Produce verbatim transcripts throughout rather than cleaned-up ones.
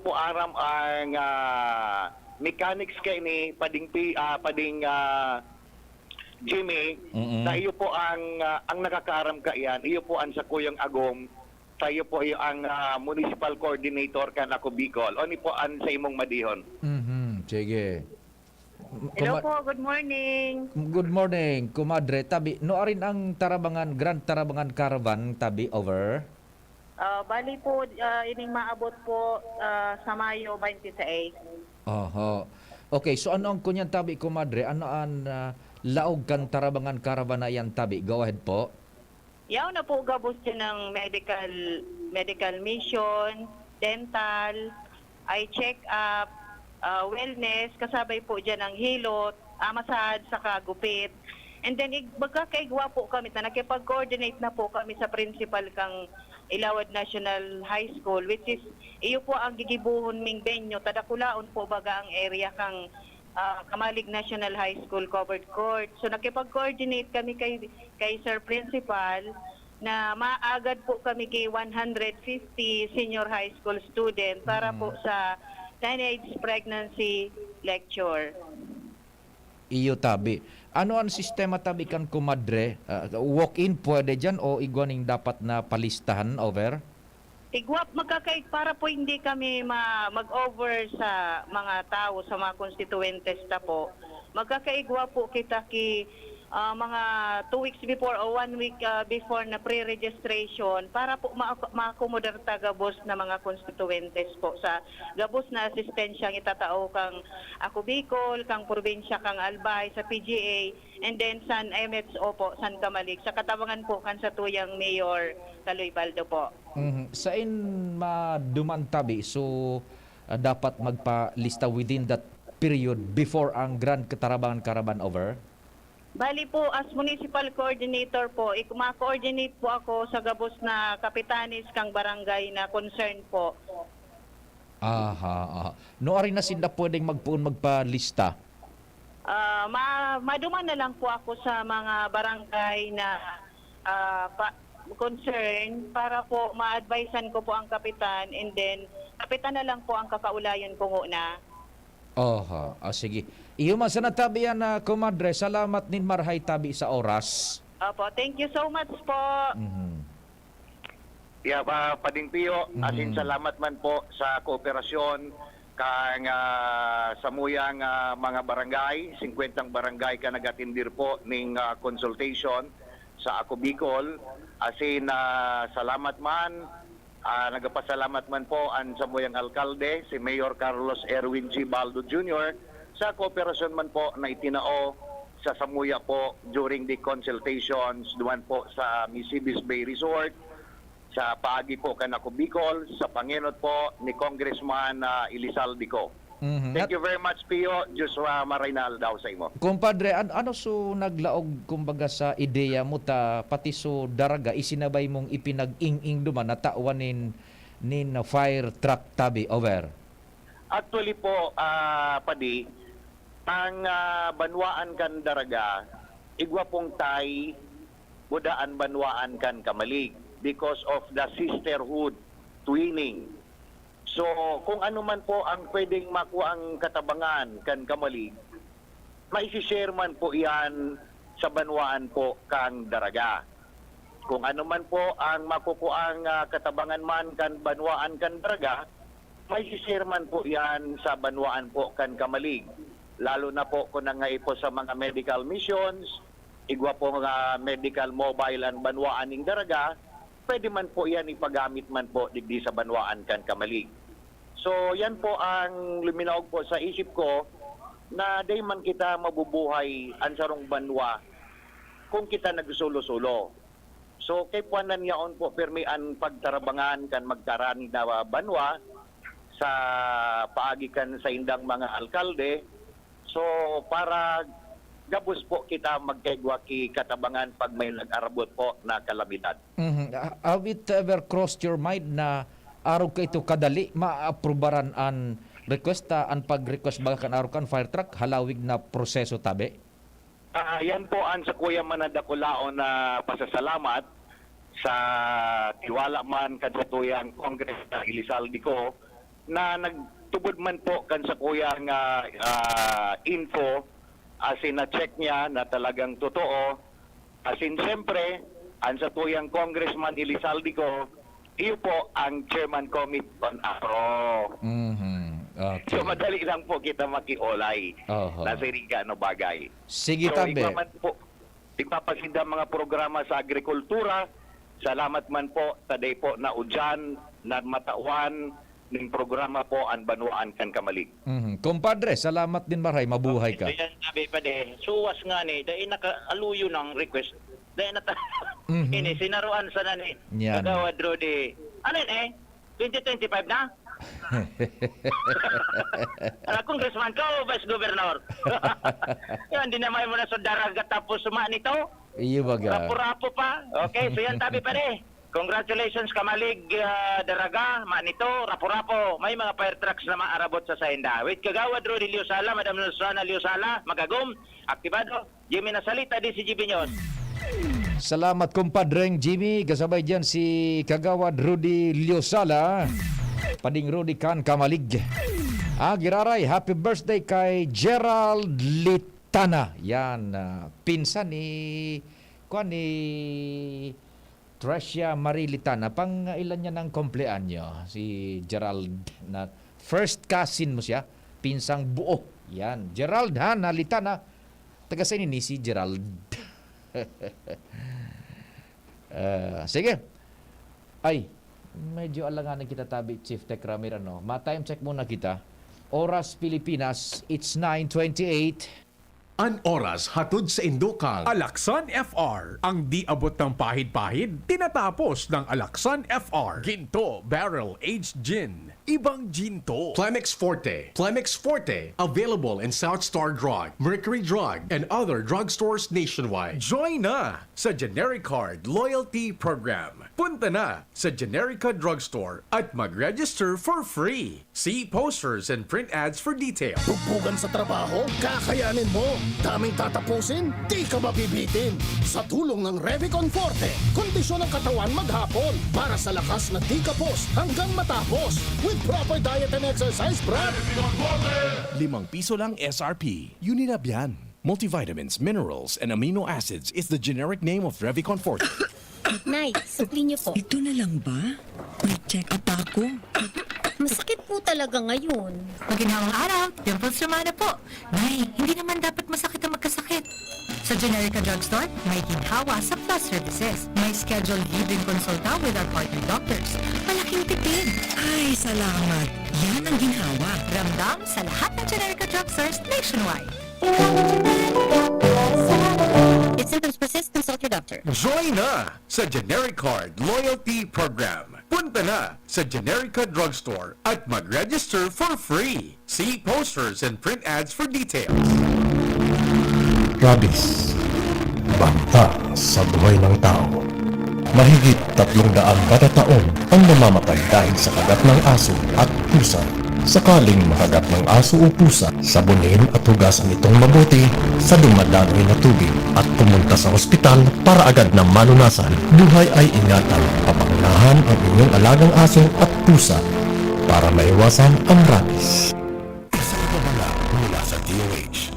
po aram ang, ah, mechanics kaini, pading pi-, ah, pading, ah, Jimmy, Mm. na iyo po ang, ah, ang nakakaaram kaiyan, iyo po ang sakuyang agom, sa iyo po iyo ang, ah, municipal coordinator kan Ako Bicol. Oni po an sa imong madihon. Mhm, sige. M-, Hello kuma- po, good morning. Good morning, kumadre. Tabi, no arin ang Tarabangan, Grand Tarabangan Caravan, tabi, over? Ah, bali po, ah, ining maabot po, ah, sa Mayo twenty-six. Oho. Okay, so ano ang kunyan tabi, kumadre? Ano ang, ah, laog kan Tarabangan Caravan na yan tabi? Go ahead po. Yaon na po gabos din ng medical, medical mission, dental, eye check-up, ah, wellness, kasabay po dyan ang hilot, ah, massage, saka gupit. And then, ig-, magkakaigwa po kami na nakipag-coordinate na po kami sa principal kang Ilawad National High School, which is, iyo po ang gigibuhon ming venue, tadakulaon po baga ang area kang, ah, Kamalig National High School covered court. So, nakipag-coordinate kami kay, kay Sir Principal na maagad po kami kay one hundred fifty senior high school student para po Mm. sa teenage pregnancy lecture. Iyo tabi. Ano ang sistema tabi kan kumadre? Ah, walk-in pwede diyan o igwa ning dapat na palistahan, over? Igwa, magkakaig-, para po hindi kami ma-, mag-over sa mga tao, sa mga konstituwentes ta po. Magkakaigwa po kita ki, ah, mga two weeks before o one week, ah, before na pre-registration para po ma-, maakomodar ta gabos na mga konstituwentes po sa gabos na asistensyang itatao kang Ako Bicol, kang probinsya kang Albay, sa P G A, and then San M H O po, San Kamalig, sa katabangan po kan satuyang Mayor Kaloy Baldo po. Mhm. Sain maduman tabi? So, ah, dapat magpalista within that period before ang Grand Katarabangan Caravan over? Bali po, as municipal coordinator po, ik-, ma-coordinate po ako sa gabos na kapitanes kang barangay na concern po. Aha, aha. No, ari na sinda pwedeng magpoon magpalista? Ah, ma-, maduman na lang po ako sa mga barangay na, ah, pa-, concern para po ma-advisean ko po ang kapitan, and then kapitan na lang po ang kakaulayan ko ngona. Oho, ah, sige. Iyo man sana tabi yan, ah, kumadre. Salamat nin marhay tabi sa oras. Opo, thank you so much po. Mhm. Yeah, pa-, Pading Pio, as in, Mhm. salamat man po sa kooperasyon kang, ah, samuyang, ah, mga barangay, singkwentang barangay ka nag-atindir po ning, ah, consultation sa Ako Bicol. As in, ah, salamat man, ah, nagpasalamat man po an samuyang alkalde, si Mayor Carlos Erwin G. Baldo Junior, sa kooperasyon man po na itinao sa samuya po during the consultations duman po sa Misibis Bay Resort, sa paagi po kan Ako Bicol, sa pangenot po ni Congressman, ah, Elizalde Co. Mhm. Thank At you very much, Pio. Joshua, maray na aldaw sa imo. Kumpadre, an-, ano so naglaog, kumbaga, sa ideya mo ta pati so Daraga isinabay mong ipinag-ing-ing duman na tawan nin, nin fire truck tabi? Over. Actually po, ah, Padi, ang, ah, banwaan kan Daraga, igwa pong Tay, buda an banwaan kan Kamalig because of the sisterhood, twinning. So, kung ano man po ang pwedeng makuha ang katabangan kan Kamalig, maisi-share man po iyan sa banwaan po kan Daraga. Kung ano man po ang makukuang, ah, katabangan man kan banwaan kan Daraga, maisi-share man po iyan sa banwaan po kan Kamalig. Lalo na po kung nangaipo sa mga medical missions, igwa po nga medical mobile ang banwaan ning Daraga, pwede man po iyan ipagamit man po digdi sa banwaan kan Kamalig. So, yan po ang luminaog po sa isip ko na dai man kita mabubuhay an sarong banwa kung kita nagsolo-solo. So, kay puanan yaon po pirmi an pagtarabangan kan magkaran na banwa sa paagi kan saindang mga alkalde. So, para gabos po kita magkaigwa ki katabangan pag may nag-arabot po na kalamidad. Mhm. Ah, have it ever crossed your mind na arog kaito kadali maaprubaran an request, ta an pag-request baga kan arog kan fire truck, halawig na proseso tabi? Ah, yan po ang sakuya man na dakulaon na pasasalamat sa tiwala man kan satuyang Congressman Elizalde Co na nagtubod man po kan sakuya nga, ah, info, as in, na-check niya na talagang totoo. As in, siyempre, ang satuyang Congressman Elizalde ko, iyo po ang Chairman Commit on APRO. Mhm. Okay. So, madali lang po kita makiolay Oho. na siriga ano bagay. Sige, So, tabi. Igwa man po, igwa pa sinda mga programa sa agrikultura. Salamat man po, taday po na udyan, na matawan, ning programa po an Banwaan kan Kamalig. Mhm. Kumpadre, salamat din maray. Mabuhay ka. Ayan, sabi pa de, suwas nga ni, dahil nakaaluyo ng request. Dahil nata... Mhm. Ini, sinaruan sana ni Yan. Kagawad Rudy. Ano yun eh? twenty twenty-five na? Ah, congressman ka o vice governor? Yan, di naman mo na sa daraga tapos suma nito. Iyo baga. Rapo-rapo pa. Okay, so yan, tabi pa de. Congratulations, Kamalig, ah, Daraga, Manito, Rapo-rapo. May mga fire trucks na maarabot sa sainda. With Kagawad Rudy Liosala, Madam Susana Liosala, Magagom, Aktibado, Jimmy Nasalita, D C G B News. Salamat, kumpadreng Jimmy. Kasabay dyan si Kagawad Rudy Liosala. Pading Rudy kan Kamalig. Ah, giraray, happy birthday kay Gerald Litana. Yan, ah, pinsan ni, kuwan, ni Tricia Marie Litana. Pang ilan niya ng kompleanyo? Si Gerald na first cousin mo siya. Pinsang buo. Yan. Gerald, ha, na Litana. Taga saan ini si Gerald? Ah, sige. Ay, medyo alanganin kita tabi, Chief Tech Ramir, ano? Ma-time check muna kita. Oras Pilipinas, it's nine twenty-eight. An oras hatod sa indukang Alaksan F R. Ang di abot ng pahid-pahid, tinatapos ng Alaksan F R. Ginto Barrel Aged Gin. Ibang Ginto. Plemex Forte. Plemex Forte. Available in South Star Drug, Mercury Drug, and other drugstores nationwide. Join na sa Genericard Loyalty Program. Punta na sa Generica Drugstore at mag-register for free. See posters and print ads for details. Bugbugan sa trabaho? Kakayanin mo! Daming tatapusin? Di ka mabibitin! Sa tulong ng Revicon Forte, kondisyon ng katawan maghapon para sa lakas na di kapos hanggang matapos with proper diet and exercise, Brad! Limang piso lang S R P. Unilab yan. Multivitamins, minerals, and amino acids is the generic name of Revicon Forte. Nay, sukli niyo po. Ito na lang ba? May check-up ako. Masakit po talaga ngayon. Maginhawang araw, Dimples Romana po. Nay, hindi naman dapat masakit ang magkasakit. Sa Generica Drugstore, may ginhawa sa Plus Services. May scheduled libreng konsulta with our partner doctors. Malaking tipid. Ay, salamat. Yan ang ginhawa. Ramdam sa lahat ng Generica Drugstores nationwide. If symptoms persist, consult your doctor. Join na sa Genericard Loyalty Program. Punta na sa Generica Drugstore at mag-register for free. See posters and print ads for details. Rabies. Banta sa buhay ng tao. Mahigit tatlong daang kada taon ang namamatay dahil sa kagat ng aso at pusa. Sakaling makagat ng aso o pusa, sabunin at hugasan itong mabuti sa dumadaloy na tubig at pumunta sa ospital para agad na malunasan. Buhay ay ingatan, pabaknahan ang inyong alagang aso at pusa para maiwasan ang rabies. Isang babala mula sa D O H.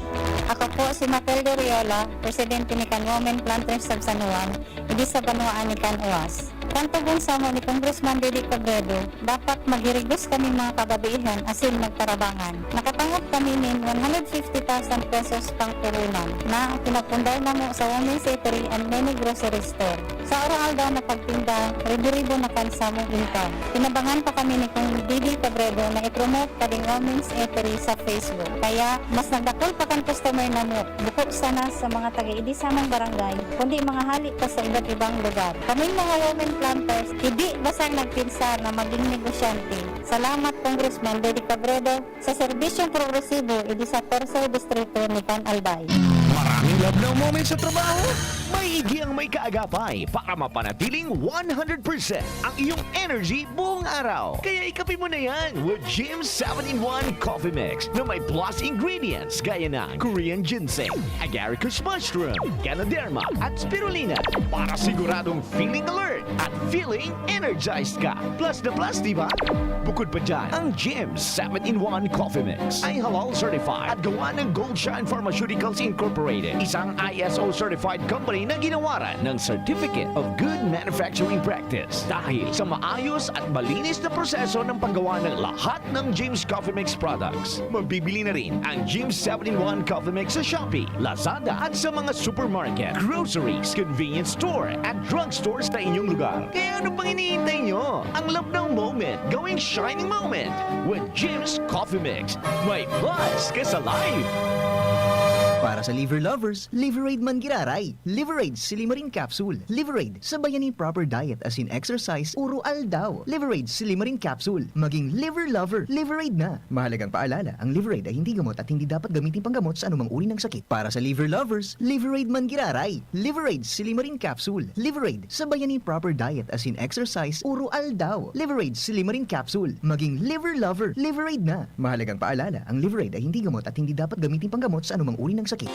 Ako po si Matilde Riola, presidente ni kan Women Planters of San Juan, idi sa banwaan ni kan Uas. Kan tubong samo ni Congressman Didi Cabredo, dapat maghirigos kami mga kagabihan asin magtarabangan. Nakatangop kami nin one hundred fifty thousand pesos pang puhunan na pinagpundar namo sa Women's Eatery and Mini Grocery Store. Sa araw-aldaw na pagtinda, ribo-ribo na kan samong income. Tinabangan pa kami ni Kong Didi Cabredo na i-promote kading Women's Eatery sa Facebook. Kaya, mas nagdakul pa kan customer namo, bukod sana sa mga taga-idi samong barangay, kundi mga hali pa sa iba't ibang lugar. Kaming mga women planters, hindi basang nagpinsar na maging negosyante. Salamat, Congressman Didi Cabredo, sa serbisyong progresibo idi sa Tercer Distrito ni kan Albay. Maraming Labnaw moment sa trabaho? May igiyang may kaagapay para mapanatiling one hundred percent ang iyong energy buong araw. Kaya ikape mo na yan with Gym seven-in-one Coffee Mix na may plus ingredients gaya ng Korean ginseng, agaricus mushroom, ganoderma, at spirulina para siguradong feeling alert at feeling energized ka. Plus na plus, di ba? Bukod pa dyan, ang Gym seven-in-one Coffee Mix ay halal certified at gawa ng Gold Shine Pharmaceuticals Incorporated, isang I S O certified company na ginawaran ng Certificate of Good Manufacturing Practice. Dahil sa maayos at malinis na proseso ng paggawa ng lahat ng Gym's Coffee Mix products, mabibili na rin ang Gym's seven-in-one Coffee Mix sa Shopee, Lazada at sa mga supermarket, groceries, convenience store at drugstores na inyong lugar. Kaya ano pang hinihintay nyo? Ang labnaw moment, gawing shining moment with Gym's Coffee Mix. May plus ka sa life! Para sa liver lovers, Liverade man giraray. Liverade Silimarin Capsule. Liverade, sabayan ni proper diet as in exercise, uro aldaw. Liverade Silimarin Capsule. Maging liver lover, Liverade na. Mahalagang paalala, ang Liverade ay hindi gamot at hindi dapat gamitin panggamot sa anumang uri ng sakit. Para sa liver lovers, Liverade man giraray. Liverade Silimarin Capsule. Liverade, sabayan ni proper diet as in exercise, uro aldaw. Liverade Silimarin Capsule. Maging liver lover, Liverade na. Mahalagang paalala, ang Liverade ay hindi gamot at hindi dapat gamitin panggamot sa anumang uri ng sakit.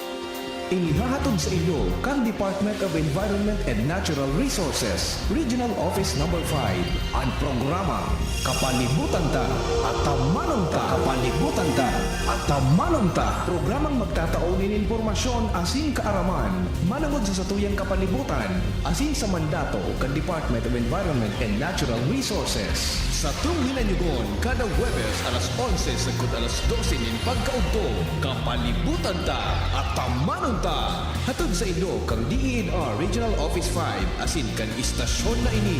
Inihahatod sa inyo kan Department of Environment and Natural Resources, Regional Office Number five, an programang Kapalibutan Ta at Tamanon Ta. Kapalibutan Ta at Tamanon Ta. Programang magtatao nin impormasyon asin kaaraman manongod sa satuyang kapalibutan asin sa mandato kan Department of Environment and Natural Resources. Satong hinanyugon kada Huwebes alas onse sagkod alas dose nin pagkaudto, Kapalibutan Ta at Tamanon Ta. Hatod sa inyo kan D E N R Regional Office five asin kan istasyon na ini.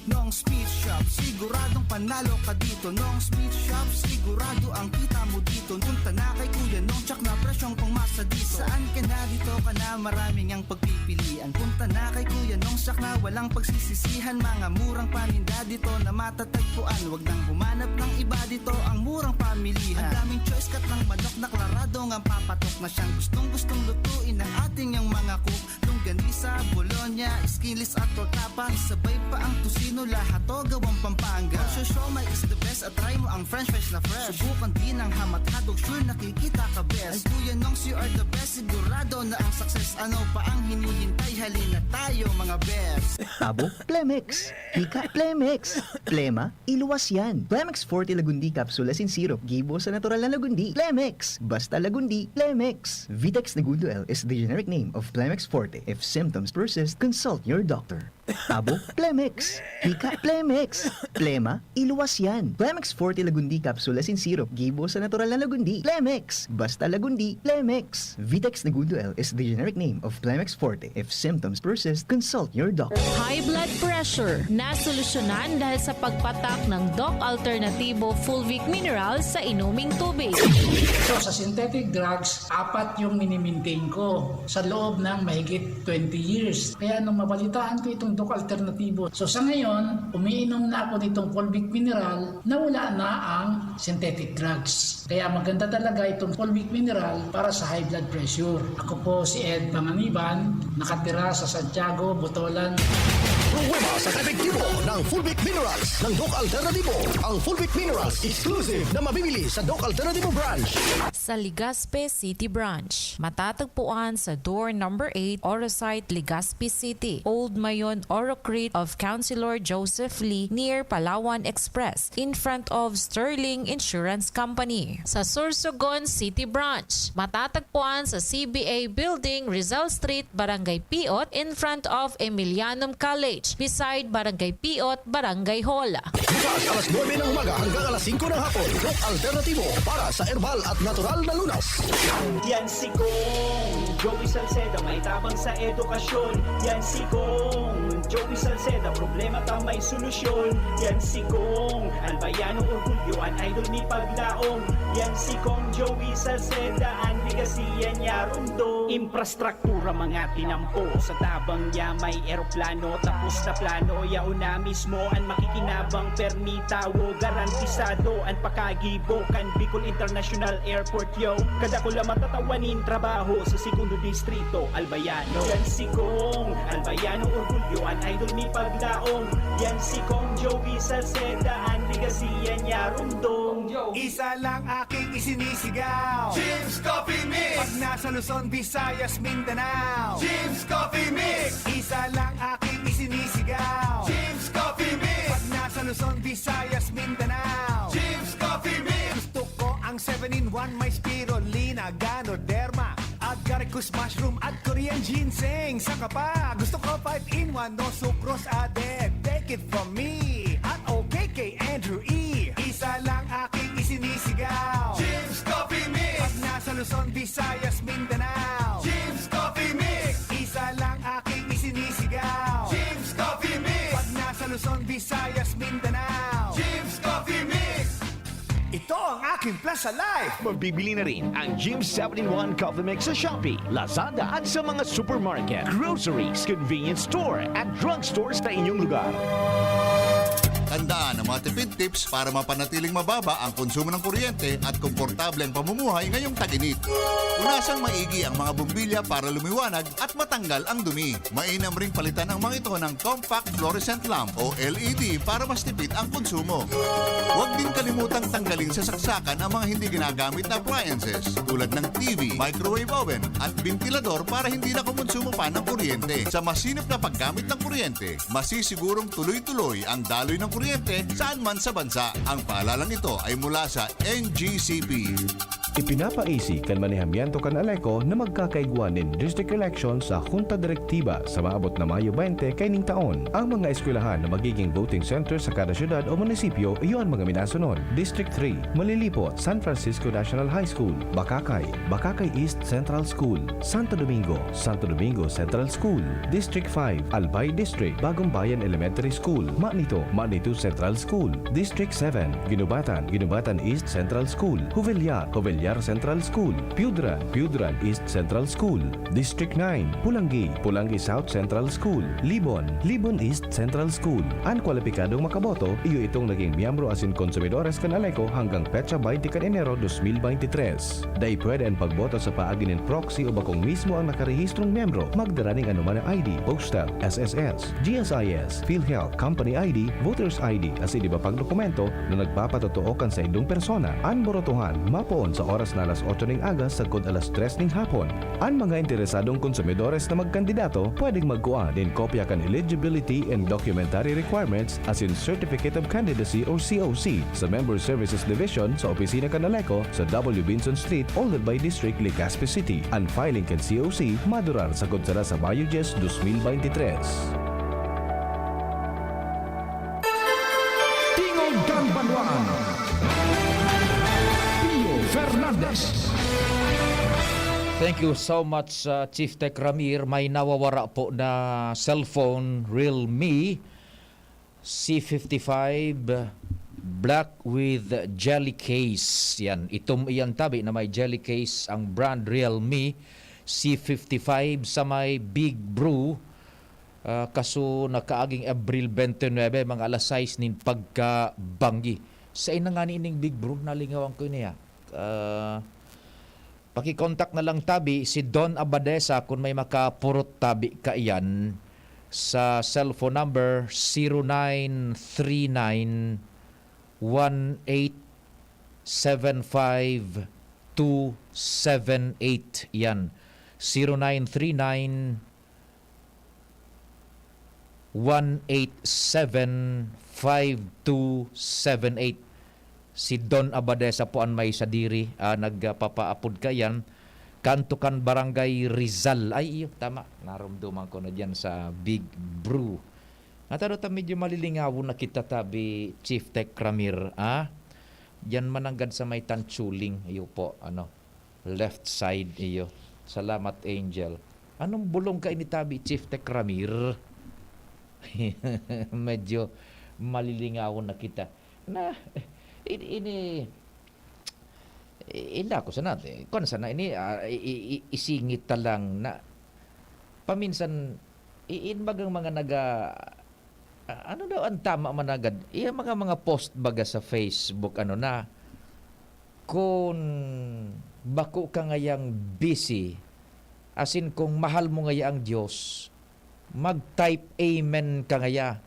Nong's Meat Shop, siguradong panalo ka dito. Nong's Meat Shop, sigurado ang kita mo dito. Punta na kay Kuya Nong, tsak na presyong pang masadito. Saan ka na, dito ka na, maraming ang pagpipilian. Punta na kay Kuya Nong, tsak na walang pagsisisihan. Mga murang paninda dito na matatagpuan. Wag nang humanap ng iba dito, ang murang pamilihan. Ang daming choice, kat ng manok na klaradong ang papatok na siyang gustong-gustong lutuin ng ating yang mga cook. Longganisa, bologna, skinless at tortapa. Isabay pa ang tocino, lahat to gawang Pampanga. Ang siomai is the best at try mo ang french fries na fresh. Subukan din ang ham at hotdog, sure nakikita ka best. Ang Kuya Nongs, you are the best, sigurado na ang success. Ano pa ang hinihintay? Halina tayo, mga best. Abo, Plemex. Hika, Plemex. Plema, iluwas yan. Plemex Forte Lagundi Capsule asin Syrup, gibo sa natural na Lagundi. Plemex! Basta Lagundi, Plemex! Vitex Negundo L is the generic name of Plemex Forte. If symptoms persist, consult your doctor. Abo, Plemex! Hika, Plemex! Plema, iluwas yan. Plemex Forte Lagundi Capsule asin Syrup, gibo sa natural na Lagundi. Plemex! Basta Lagundi, Plemex! Vitex Negundo L is the generic name of Plemex Forte. If symptoms persist, consult your doctor. High blood pressure, nasolusyonan dahil sa pagpatak ng Doc Alternativo Fulvic Mineral sa inuming tubig. So sa synthetic drugs, apat yung minimintain ko sa loob ng mahigit twenty years. Kaya nung mabalitaan ko itong Doc Alternativo, so sa ngayon, umiinom na ako nitong Fulvic Mineral na wala na ang synthetic drugs. Kaya maganda talaga itong Fulvic Mineral para sa high blood pressure. Ako po si Ed Panganiban, nakatira sa Santiago, Botolan. Pruweba sa kaepektibo ng Fulvic Minerals ng Doc Alternativo. Ang Fulvic Minerals, exclusive na mabibili sa Doc Alternativo Branch. Sa Legazpi City Branch. Matatagpuan sa door number eight, Orosite, Legazpi City, Old Mayon, Orocrit of Councilor Joseph Lee, near Palawan Express, in front of Sterling Insurance Company. Sa Sorsogon City Branch, matatagpuan sa C B A Building, Rizal Street, Barangay Piot, in front of Emilianum College, beside Barangay Piot, Barangay Hall. Bukas alas nuebe ng umaga hanggang alas singko ng hapon. Doc Alternativo para sa herbal at natural na lunas. Yan si Kong Joey Salceda, may tabang sa edukasyon. Yan si Kong Joey Salceda, problema ta may solusyon. Yan si Kong Albayano, orgulyo, an idol mi paglaom. Yan si Kong Joey Salceda, an legacy yan niya rumdom. Infrastruktura, mga tinampo, sa tabang niya may eroplano. Tapos na plano, yaon na mismo an makikinabang. Permi tawo, garantisado an pakagibo kan Bicol International Airport, yo. Kadakula matatawa nin trabaho sa segundo distrito, Albayano. Yan si Kong Albayano, orgulyo, an idol mi paglaom. Yan si Kong Joey Salceda, an legacy yan niya rumdom. Isa lang aking isinisigaw. Jim's Coffee Mix! Pag nasa Luzon, Visayas, Mindanao. Jim's Coffee Mix! Isa lang aking isinisigaw. Jim's Coffee Mix! Pag nasa Luzon, Visayas, Mindanao. Jim's Coffee Mix! Gusto ko ang seven-in-one, may spirulina, ganoderma, agaricus mushroom at Korean ginseng. Saka pa, gusto ko five-in-one, no sucrose added. Take it from me at okay kay Andrew E. Isa lang aking isinisigaw. Jim's Coffee Mix! Pag nasa Luzon, Visayas, Mindanao. Jim's Coffee Mix! Isa lang aking isinisigaw. Jim's Coffee Mix! Pag nasa Luzon, Visayas, Mindanao. Jim's Coffee Mix! Ito ang aking Plaza Life! Mabibili na rin ang Jim's seven-in-one Coffee Mix sa Shopee, Lazada at sa mga supermarket, groceries, convenience store at drugstores na inyong lugar. Tandaan ang mga tipid tips para mapanatiling mababa ang konsumo ng kuryente at komportable ang pamumuhay ngayong tag-init. Punasan maigi ang mga bombilya para lumiwanag at matanggal ang dumi. Mainam ring palitan ang mga ito ng compact fluorescent lamp o L E D para mas tipid ang konsumo. Huwag din kalimutang tanggalin sa saksakan ang mga hindi ginagamit na appliances tulad ng T V, microwave oven at bentilador para hindi na kumonsumo pa ng kuryente. Sa masinop na paggamit ng kuryente, masisigurong tuloy-tuloy ang daloy ng kuryente saan man sa bansa. Ang paalalang ito ay mula sa N G C P. Ipinapaisi kan manehamiento kan ALECO na magkakaigwa nin district election sa Junta Directiva sa maabot na Mayo twenty kaining taon. Ang mga eskwelahan na magiging voting center sa kada syudad o munisipyo iyo an mga minasunod: District three, Malilipot, San Francisco National High School, Bacacay, Bacacay East Central School, Santo Domingo, Santo Domingo Central School, District five, Albay District, Bagong Bayan Elementary School, Manito, Manito Central School, District seven, Guinobatan, Guinobatan East Central School, Jovellar, Jovellar Central School, Piudran, Piudran East Central School, District nine, Polangui, Polangui South Central School, Libon, Libon East Central School. An kwalipikadong makaboto, iyo itong naging miyembro asin konsumidores kan ALECO hanggang petsa twenty kan Enero dos mil beintitres. Dai pwede an pagboto sa paagi nin proxy o bakong mismo ang nakarehistrong miyembro. Magdara nin anoman na I D, postal, S S S, G S I S, PhilHealth, company I D, voter's I D, asin iba pang dokumento na nagpapatotoo kan saindong persona. An borotohan mapoon sa oras na alas otso ning aga sagkod alas tres ning hapon. An mga interesadong konsumidores na magkandidato pwedeng magkua nin kopya kan Eligibility and Documentary Requirements asin Certificate of Candidacy or C O C sa Member Services Division sa opisina kan ALECO sa W Vinson Street, Oldalbay District, Legazpi City. An filing kan C O C madurar sagkod sana sa Mayo dyes, dos mil beintitres. Tingog kan Banwaan. Pio Fernandez. Thank you so much, uh, Chief Tech Ramir. May nawawara po na cellphone, Realme C fifty-five Black with jelly case. Yan. Itom iyan tabi na may jelly case ang brand Realme C fifty-five sa may Big Brew. Ah, kaso nakaaging Abril twenty-nine, mga alas sais nin pagkabanggi. Sa ina nga ni ining Big Bro, nalingawan ko niya. Ah, paki-contact na lang tabi si Don Abadesa kun may makapurot tabi kaiyan sa cellphone number zero nine three nine one eight seven five two seven eight. Yan. Zero nine three nine one eight seven five two seven eight. Si Don Abadesa po an may sadiri, ah, nagpapaapod kaiyan. Kanto kan Barangay Rizal. Ay, iyo, tama. Narumduman ko na diyan sa Big Brew. Nataro ta medyo malilingawon na kita tabi, Chief Tech Ramir, ah? Diyan mananggad sa may Tanchuling, iyo po, ano, left side, iyo. Salamat, Angel. Anong bulong ka ini tabi, Chief Tech Ramir? Medyo malilingawon na kita. Na, in-, ini, i-, inda ko sana, eh, kwan sana ini, ah, i-, i-, i-, isingit ta lang na paminsan, i-, in bagang mga naga-, ah, ano daw ang tama managad? Iya mga, mga post baga sa Facebook, ano na, kun bako ka ngayang busy, asin kung mahal mo ngaya ang Diyos, mag-type amen ka ngaya.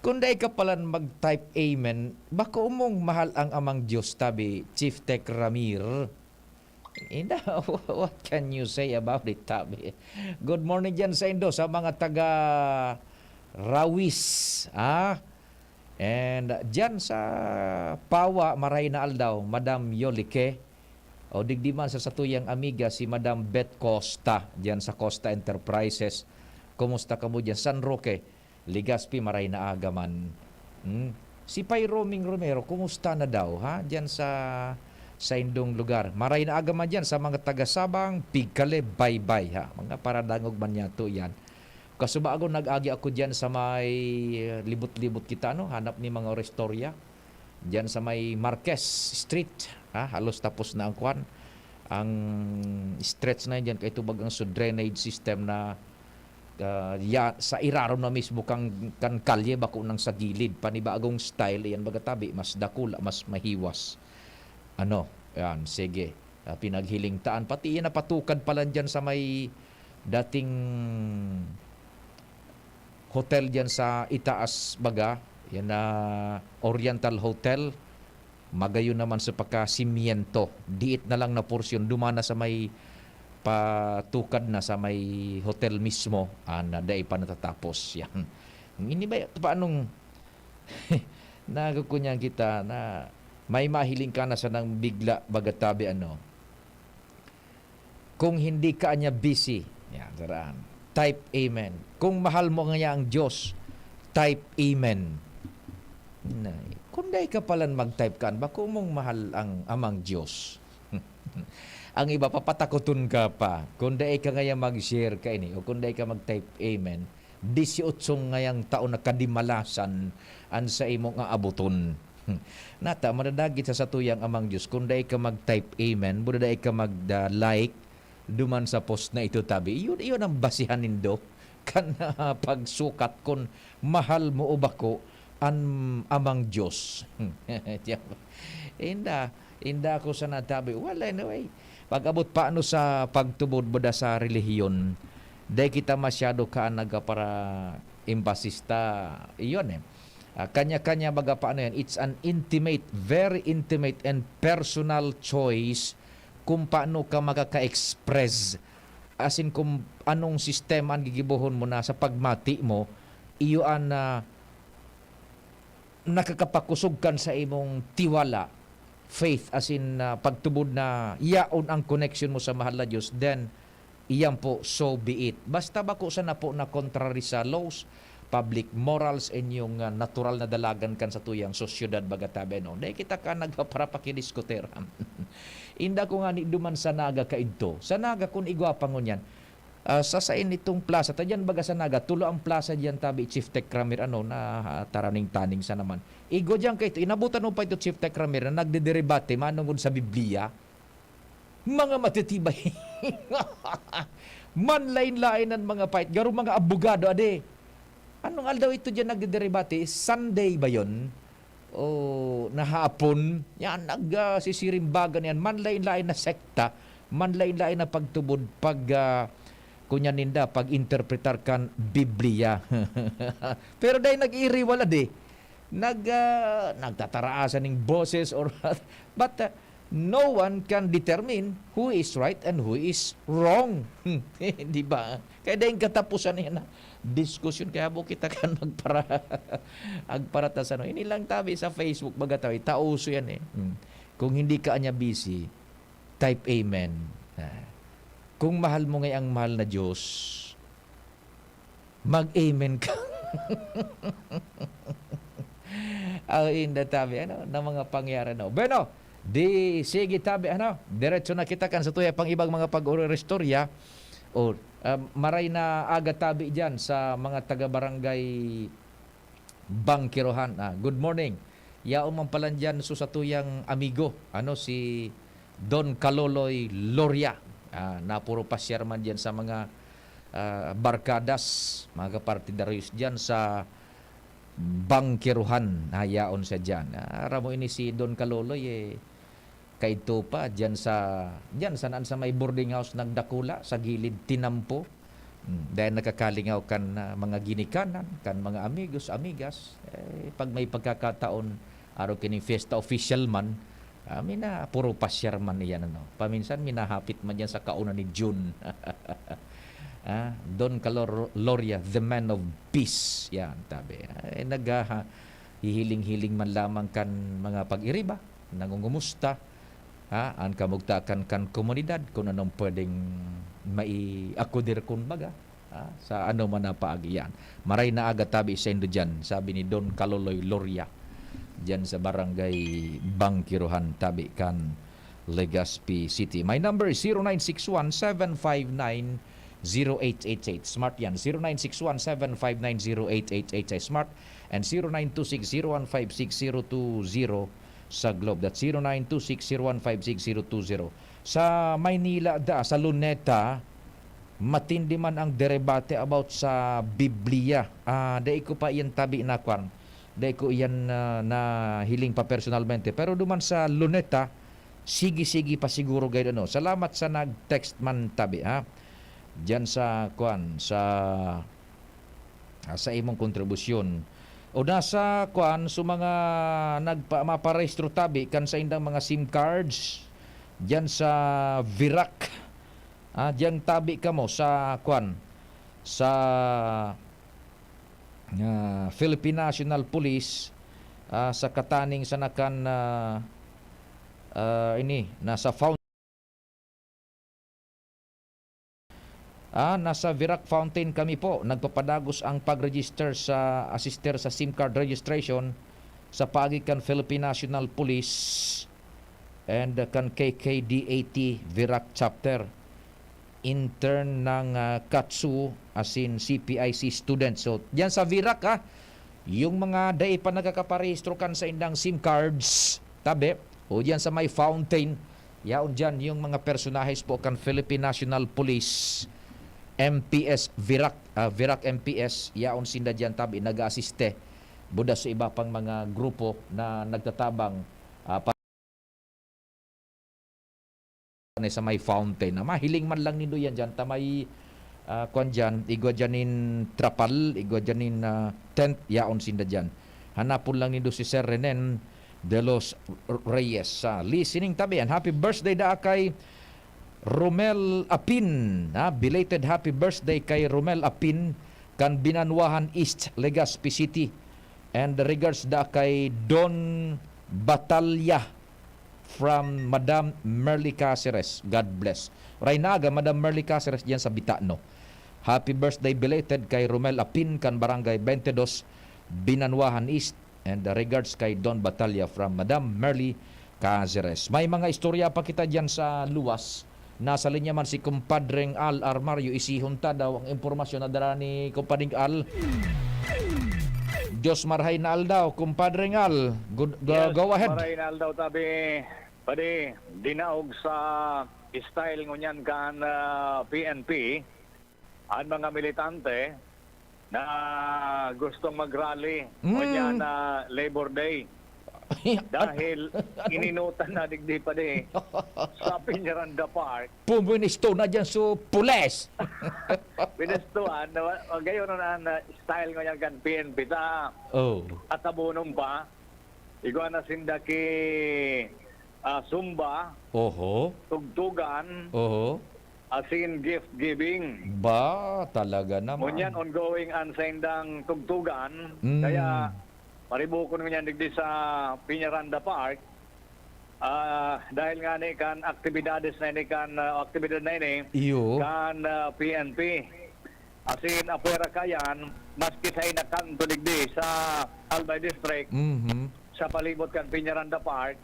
Kung dai ka palan mag-type amen, bako mong mahal ang Amang Diyos, tabi, Chief Tech Ramir. Inda, what can you say about it, tabi? Good morning dyan sa indo, sa mga taga Rawis, ah? And dyan sa Pawa, maray na aldaw, Madam Yolike. O digdi man sa satuyang amiga, si Madam Beth Costa, dyan sa Costa Enterprises. Kumusta kamo dyan, San Roque? Legazpi, maray na aga man. Hmm? Si Pay Roming Romero, kumusta na daw, ha? Diyan sa, sa indong lugar. Maray na aga man diyan sa mga taga Sabang, Pigkale, Baybay, ha? Mga paradangog man yato yan. Kasubago, nag-agi ako diyan sa may, eh, libot-libot kita, no? Hanap ni mga Orestoria. Diyan sa may Marquez Street, ha? Halos tapos na ang kwan. Ang stretch na yan diyan, kay tubag ang su-, drainage system na ah, ya-, sa irarom na mismo kan, kan kalye, bako nang sa gilid. Panibagong style, iyan baga tabi, mas dakula, mas mahiwas. Ano, yan, sige. Ah, pinaghiling taan. Pati iyan napatukad pa lang dyan sa may dating hotel dyan sa itaas, baga. Yan na Oriental Hotel. Magayon naman sa pagkasimyento. Diit na lang na porsyon, duman na sa may patukad na sa may hotel mismo, ah, na dai pa natatapos. Yan. Ini ba, paanong nagkukunyan kita na may mahiling ka na sanang bigla, baga tabi, ano? Kung hindi ka niya busy, yan, saraan. Type amen. Kung mahal mo nga ang Diyos, type amen. Na, kung dai ka palan mag-type kan, bako mong mahal ang Amang Diyos. Ang iba, papatakoton ka pa. Kung dai ka ngaya mag-share ka ini, o kung dai ka mag-type amen, disyotso ngayang taon na kadimalasan an saimong aaboton. Nata, madadagit sa satuyang Amang Diyos, kung dai ka mag-type amen, buda dai ka mag-, ah, like, duman sa post na ito, tabi. Iyon, iyon ang basihan nindo kan, ah, pagsukat kun mahal mo o bako an Amang Diyos. Inda, inda ako sana, tabi. Well, anyway, pag-abot pa ano sa pagtubod buda sa relihiyon, dai kita masyado ka nagpara-emphasis ta. Iyon eh. Ah, kanya-kanya baga pa ano yan. It's an intimate, very intimate and personal choice kung paano ka makaka-express, as in, kung anong sistema ang gigibohon mo na sa pagmati mo, iyo an, ah, nakakapakosog kan sa imong tiwala, faith, as in, ah, pagtubod na yaon ang connection mo sa mahal na Diyos, then, iyan po, so be it. Basta bako sana po na contrary sa laws, public morals, inyong, ah, natural na dalagan kan satuyang sosyedad, baga tabi, no? Dai kita ka nagpaparapakidiskutir. Inda ko ngani duman sa Naga kaidto. Sa Naga, kun igwa pa ngunyan, ah, sa sain itong plaza, ta diyan baga sa Naga, tulo ang plaza diyan, tabi, Chief Tech Ramir, ano, na, ah, taraning-taning sa naman. Igwa diyan kaidto, inabutan mo pa ito, Chief Tech Ramir, na nagdederebate manungod sa Biblia. Mga matitibay. Manlain-lain an mga pait. Garo mga abogado, ade. Anong aldaw ito diyan nagdederebate? Sunday ba yon? O na hapon? Yan, nag, ah, sisirimbagan yan. Manlain-lain na sekta, manlain-lain na pagtubod, pag, ah, kunya ninda, pag-interpretar kan Biblia. Pero dai nag-iiriwal, ade. Nag, ah, nagtataraasan ning boses or what. But, ah, no one can determine who is right and who is wrong. Di ba? Kaya dai katapusan yan na diskusyon. Kaya po kita kan magpara-, agparatas, ano. Ini lang tabi sa Facebook, baga tabi, tauso yan eh. Hmm. Kung hindi ka anya busy, type amen. Ah. Kung mahal mo nga ang mahal na Diyos, mag-amen ka. Ang inda tabi, ano, na mga pangyari, no? Bueno, Di, sige, tabi, ano? Diretso na kita kan sa tuya pang ibang mga pag-uristorya. O, ah, maray na aga tabi diyan sa mga taga-barangay Bangkirohan. Ah, good morning. Yaon man pala diyan so sa tuyang amigo, ano, si Don Kaloloy Loria. Ah, napuro pasyar man diyan sa mga, ah, barkadas, mga kapartidaryos diyan sa Bangkirohan. Ah, yaon siya diyan. Ah, aram mo ini si Don Kaloloy, eh, kaidto pa, diyan sa, diyan sa, naan sa may boarding house nagdakula, sa gilid tinampo. Hmm, dahil nakakalingaw kan, ah, mga ginikanan, kan mga amigos, amigas. Eh, pag may pagkakataon, araw kining fiesta official man, ah, mina, puro pasyar man iyan, ano. Paminsan, minahapit man diyan sa kauna ni June. Ah, Don Calor-, Loria, the man of peace. Yan, tabi. Ay, nag, ah, hihiling-hiling man lamang kan mga pag-iriba, nangungumusta, ha, an kamugtakan kan komunidad, kung anong pwedeng maiakudir, kun baga, ha, sa ano man na paagi yan. Maray na aga tabi saindo diyan, sabi ni Don Kaloloy Loria, diyan sa Barangay Bangkirohan, tabi kan Legazpi City. My number is zero nine six one, seven five nine, zero eight eight eight. Smart yan. Zero nine six one, seven five nine, zero eight eight eight sa Smart and zero nine two six, zero one five six, zero two zero sa Globe. That's zero nine two six, zero one five six, zero two zero. Sa Maynila da, sa Luneta, matindi man ang derebate about sa Biblia. Ah, dai ko pa iyan tabi na kwan. Dai ko iyan, ah, nahiling pa personalmente. Pero duman sa Luneta, sige-sige pa siguro gayud, ano. Salamat sa nag-text man tabi, ha. Diyan sa, kwan, sa, ah, sa imong kontribusyon. O nasa, kwan, sa mga nagpa-, maparehistro tabi kan saindang mga SIM cards, diyan sa Virac. Ah, diyan tabi kamo sa, kwan, sa, ah, Philippine National Police, ah, sa Kataning, sa Nakan, ah, ah, ini, nasa found-, ah, nasa Virac Fountain kami po. Nagpapadagos ang pag-register sa, asister sa SIM card registration sa paagi kan Philippine National Police and, uh, kan K K D A T Virac Chapter. Intern ng, ah, katsu, asin C P I C student. So, diyan sa Virac, ah, yung mga dai pa nagkakaparehistro kan saindang SIM cards, tabi, o diyan sa may fountain, yaon diyan yung mga personahes po kan Philippine National Police, M P S Virac, ah, Virac M P S, yaon sinda diyan, tabi, nag-aasiste. Buda sa iba pang mga grupo na nagtatabang, ah, pa ni sa may fountain, na mahiling man lang nindo yan dyan, ta may, ah, kwan dyan, igwa dyan nin trapal, igwa dyan nin, ah, tent, yaon sinda dyan. Hanapon lang nindo si Sir Renen de los Reyes. Ah, listening tabi yan. Happy birthday daa kay Romel Apin, ha? Belated happy birthday kay Romel Apin, kan Binanwahan East, Legazpi City. And regards da kay Don Batalya from Madam Merly Caceres. God bless. Uray na aga, Madam Merly Caceres, diyan sa Bitano. Happy birthday belated kay Romel Apin kan Barangay twenty-dos, Binanwahan East. And regards kay Don Batalya from Madam Merly Caceres. May mga istorya pa kita diyan sa luwas. Nasa linya man si Kumpadreng Al Armario, isihon ta daw ang impormasyon na dala ni Kumpadreng Al. Diyos marhay na aldaw, Kumpadreng Al. Good, go, Yes, go ahead. Marhay na aldaw, tabi. Padi, dinaog sa style ngunyan kan, ah, P N P, ang mga militante na gustong mag-rally Mm. ngunyan na Labor Day. Dahil ininutan na digdi pa di sa Peñaranda Park. Pumwinisto na dyan so pules. Pinistuhan, na, gayon na, na style ngunyan kan P N P ta. Oh. At abonon pa, igwa na sinda ki, ah, Zumba, Oho. Tugtugan, Oho. asin gift giving. Ba, talaga naman. Ngunyan, ongoing ang saindang tugtugan. Mm. Kaya, paribukon ngunyan digdi sa Peñaranda Park. Ah, dahil nga ni kan aktibidades na ini kan, ah, aktibidad na ini Iyo. kan, ah, P N P. Asin, apwera kayan, maski sa inakanto digdi sa Albay District, Mhm. sa palibot kan Peñaranda Park,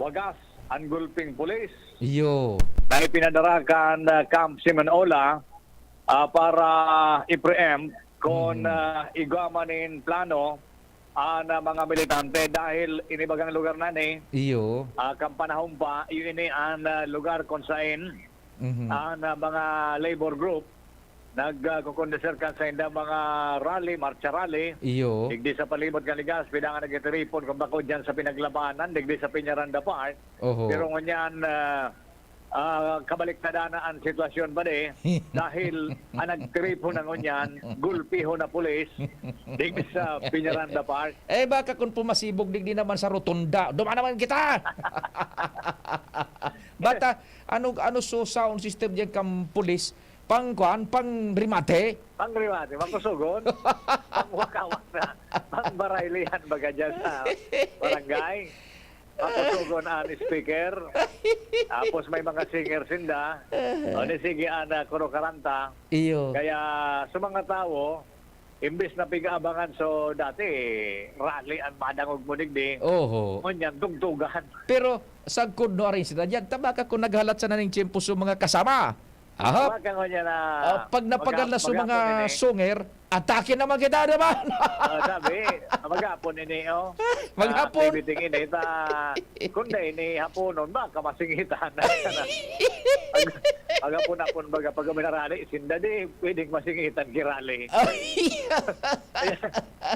Wagas an gulping pulis Iyo. na ipinadara kan, ah, Camp Simeon Ola, ah, para i-preempt kun, Mhm. ah, igwa man nin plano an, ah, mga militante dahil ini bagang lugar na ni, Iyo. ah, kan panahon pa, iyo ini an, ah, lugar kun sain Mhm. an, ah, mga labor group nag, ah, kokondusir kan saindang mga rally, marcha rally. Iyo. Digdi sa palibot kan Legazpi, dangan nagtitiripon, kung bako diyan sa pinaglabanan, digdi sa Peñaranda Park. Oho. Pero ngunyan, ah, ah, kabaliktaran na an sitwasyon, padi, dahil ang nagtiripon na ngunyan, gulpihon na pulis, digdi sa Peñaranda Park. Eh, baka kung pumasibog, digdi naman sa rotunda, duman naman kita! Bata, ano, ano so sound system diyan kang pulis? Pang kuan, pang remate? Pang remate, makusugon. Pang wakawak na. Pang baraylihan baga dyan sa barangay. Makusugon an speaker. Tapos may mga singer sinda. O, ni sige, ana, kuro karanta. Iyo. Kaya sa mga tawo, imbes na pig-aabangan, so, dati, rally an madangog mo digdi. Oho. Ngunyan, tugtugan. Pero, sagkod no arin sila diyan, tabaka kung naghalat sa naning tiyempo sa mga kasama. Aha. Baka ngunyan na Ah, pag napagal maga-, na sa mga magapon ini. Sunger, atake naman kita, di ba? Ah, sabi, magapon ini, oh. Magapon. Ah, activity ini, ta, kung dai ini haponon, baka masingitan na. Pag, pag hapon-hapon, baga, pag minarali, sinda di, pwedeng masingitan, kirali. Ay.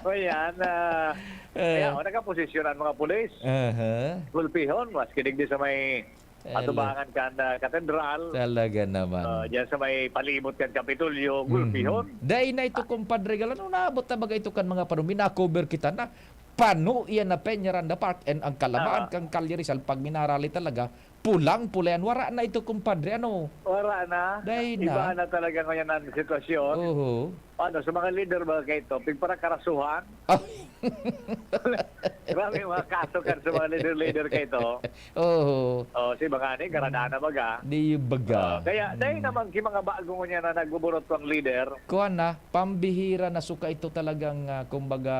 O yan, ah, Eh. kaya, oh, nakaposisyon ang mga pulis. Aha. Gulpihon, maski digdi sa may Tala- atubangan kan, ah, katedral. Talaga naman. Ah, diyan sa may palibot kan Kapitolyo, Mhm. gulpihon. Dai na ito, Ah. kumpadre Gal, ano naabot na baga ito kan mga pano? Mina-cover kita na. Pano iyan na Peñaranda Park and ang kalaman Ah. kang Calle Rizal pag minarali talaga, pulang-pula yan. Wara na ito, kumpadre, ano? Wara na. Dai na. Iba na talaga ngayon ang sitwasyon. Oho. Ano, sa mga leader ba kaito, pigparakarasuhan? Ah. Grabe yung mga kaso kan sa mga leader-leader kaito. Oo. Oh, si mga ni, karada na baga. Di yung baga. Ah, kaya, dahil Mm. naman ki mga bago ngunyan na nagbuburot pang leader. Kuwan na, pambihira na suka ito talagang, ah, kumbaga,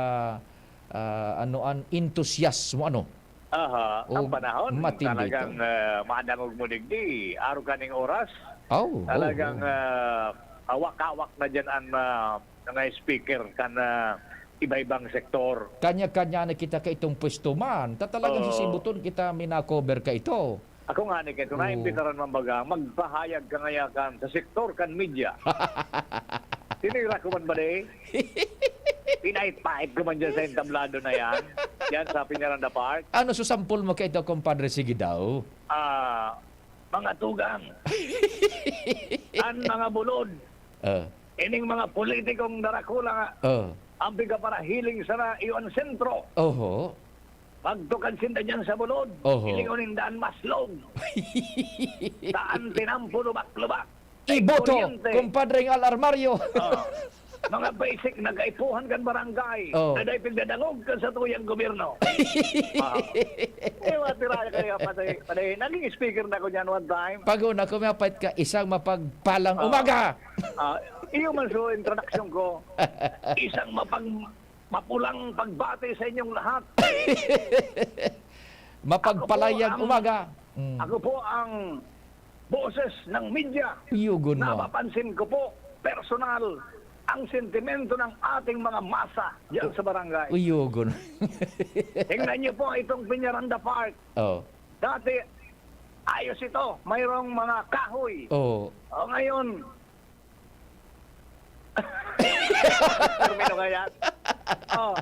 ah, ano, an entusiasmo, ano? Aha, Oh, ang panahon, matindi talagang, ito. ah, madangog mo digdi, araw kaning oras. Oh, oh, Talagang, oh. ah, hawak-hawak na dyan ang, ah, mga speaker kan, ah, iba-ibang sektor. Kanya-kanya na kita kaitong pwesto man. Ta talagang Oo. sisibuton kita, mina-cover ka ito. Ako nga ni, kaya kung Oo. naimbitaran man baga, magpahayag ka ngaya kan sa sektor kan media. Tinira ko man ba, di? Pinait-pait ko man dyan sa entablado na yan. Yan sa Peñaranda Park. Ano susampol mo kaito, kumpadre? Sige daw. Ah, mga tugang. An mga bulod. Ah. Ining mga politikong darakula nga. Ah. Ang pigaparahiling sana iyo an sentro. Oho. Pagtukad sinda diyan sa bulod, Oho. hilingon ninda an maslog. Daan tinampo lubak-lubak. Iboto, Kuryente. Kumpadre Al Armario. Oh. Mga basic na kaipuhan kan barangay Oh. na dahil pigdadangog kan sa tuyang gobyerno. Ah. Eh, matira kaya patay, patay. Naging speaker na ko niyan one time. Pag-una ko, may apait ka, isang mapagpalang Ah. umaga. Ah, iyo man so introduction ko. Isang mapag-, mapulang pagbati sa inyong lahat. Mapagpalayang Ako po ang, umaga. Mm. ako po ang boses ng media. Iyogon mo. Napapansin ko po, personal, ang sentimento ng ating mga masa diyan sa barangay. Iyogon. Tingnan niyo po itong Peñaranda Park. Oh. Dati, ayos ito. Mayroong mga kahoy. Oh. O, ngayon, termino nga yan. Oh,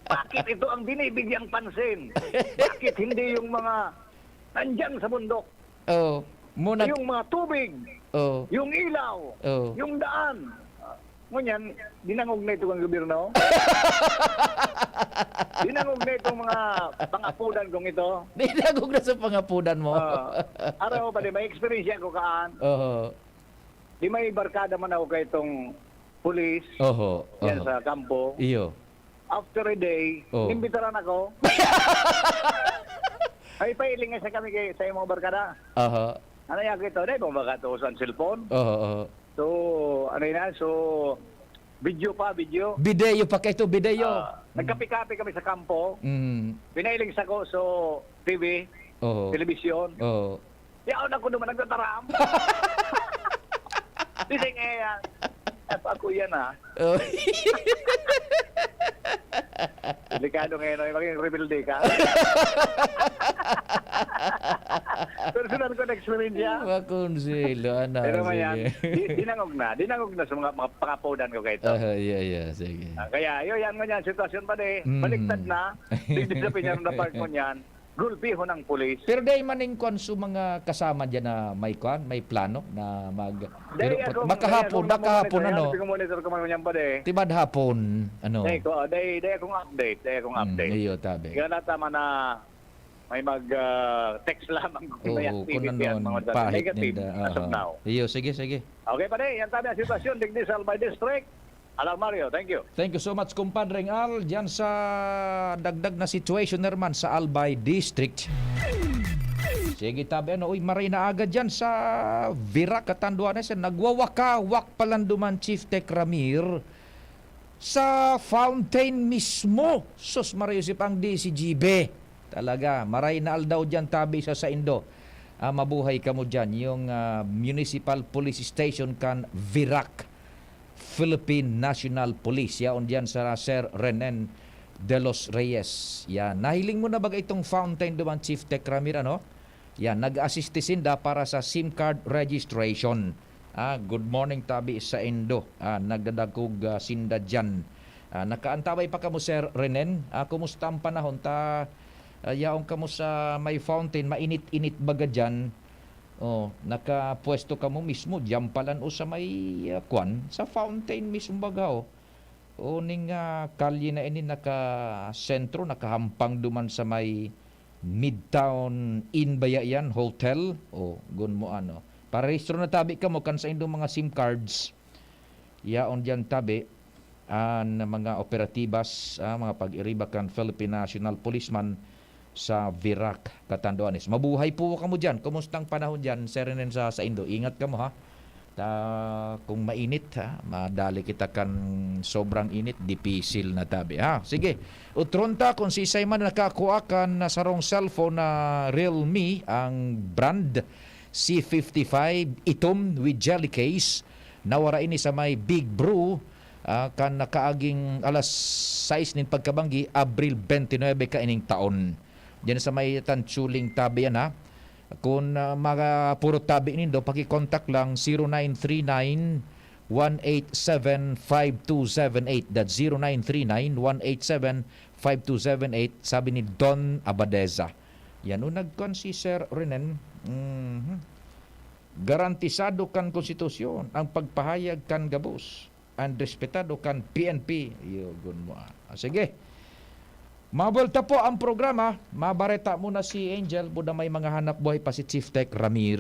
bakit ito ang binibigyang pansin? Bakit hindi yung mga nandyan sa bundok? Oh, muna Yung mga tubig, Oh. yung ilaw, Oh. yung daan. Ngunyan, dinangog na ito ang gobyerno. Dinangog na itong mga pangapudan kong ito. Dinangog na sa pangapudan mo. Ah, araw pa di, may experience ako kaan. Oho. Di may barkada man ako kay itong pulis Oho, yan oho. sa kampo. Iyo. After a day, Oh. inimbitaran ako. Ay, pailing nga sa kami kay, sa imong barkada. Oho. Ano yan kito? Dahil mo makatuos ang cellphone? Oho, oho. So, ano yun na? So, video pa, video. Video pa kaito, video. Ah, Mm. nagkape-kape kami sa kampo. Mm. Pinailing sa ko, so, T V. Oo. Telebisyon. Oo. Yaon ako naman nagtataram. Bising eh, ah. Ako yan, ah. Oh. Delikado ngayon, ay maging rebelde ka. Personal ko na experience yan. Makonselo, ano, Pero sige. Mayan, di-, dinangog na. Dinangog na sa mga, mga pangapodan ko kayo. Ah, yeah, yeah, sige. Ah, kaya, yun, yan ngunyan, sitwasyon pa di. Mm. Baliktad na. Digdi sa Peñaronda Park ngunyan. Gulpihon ang pulis. Pero dai man ning kwan sa mga kasama dyan na may kwan, may plano na mag-, Dai pero akong, makahapon, dai akong makahapon, namomonitor, ano? Kaya sabi ko, monitor ko man yan pa, dai. Tibad hapon, ano? Dai ko, dai, dai akong update, dai akong Hmm, update. iyo, tabi. Kaya na tama na may mag, ah, text lamang kung may Oo, activity kung ano, ang mga dati. Pahit Negative ninda, as of aha. Now. Iyo, sige, sige. Okay, pare, yan tabi ang sitwasyon, digdi sa Albay District. Alarmario, thank you. Thank you so much, Kumpadreng Al. Diyan sa dagdag na situation naman sa Albay District. Sige, tabi, ano, uy, maray na aga diyan sa Virac, Catanduanes. Nagwawakawak palanduman, Chief Tech Ramir, sa fountain mismo. Sus, Maria Josep, ang D C G B. Talaga, maray na aldaw diyan, tabi sa saindo. Ah, mabuhay kamo diyan. Yung, ah, Municipal Police Station kan Virac. Philippine National Police. Yaon diyan sa Sir Renen de los Reyes. Yan. Nahiling mo na ba itong fountain duman, Chief Tech Ramir, ano? Yan. Nag-assist sinda para sa SIM card registration. Ah, good morning, tabi sa indo. Ah, nagdadakog, ah, sinda dyan. Ah, nakaantabay pa kamo, Sir Renen. Ah, kumusta ang panahon? Ta, ah, yaon kamo sa may fountain, mainit-init baga dyan. Oh, nakapwesto kamo mismo, diyan palan o sa may, ah, kwan, sa fountain mismo baga, oh. O ning, ah, kalye na ini nakasentro, nakahampang duman sa may Midtown Inn baya yan, Hotel. O, gun mo ano. Parehistro na tabi kamo kan saindong mga SIM cards. Yaon diyan tabi an mga operatibas, ah, mga pag-iriba kan Philippine National Policeman sa Virac, Catanduanes. Mabuhay po kamo diyan. Kumusta ang panahon diyan, Sir Renen, sa saindo? Ingat kamo, ha? Ta, kung mainit, ha, madali kita kan sobrang init, dipisil na tabi, ha? Sige, utron ta kung sisay man nakakua kan sarong cellphone na Realme, ang brand C fifty-five, itom with jelly case, nawara ini sa may Big Brew, ah, kan nakaaging alas sais nin pagkabanggi, Abril twenty-nine kaining taon. Diyan sa may Tanchuling tabi yan, ha. Kun, ah, mga puro tabi nindo, paki-contact lang, zero nine three nine, one eight seven, five two seven eight. That's zero nine three nine, one eight seven, five two seven eight, sabi ni Don Abadeza. Yan o nagkon si Sir Renen. Mhm. Garantisado kan konstitusyon ang pagpahayag kan gabos, ang respetado kan P N P. Iyo, gun mo, ah. Ah, sige. Mabuelta po ang programa. Mabareta muna si Angel. Buda may mga hanap buhay pa si Chief Tech Ramir.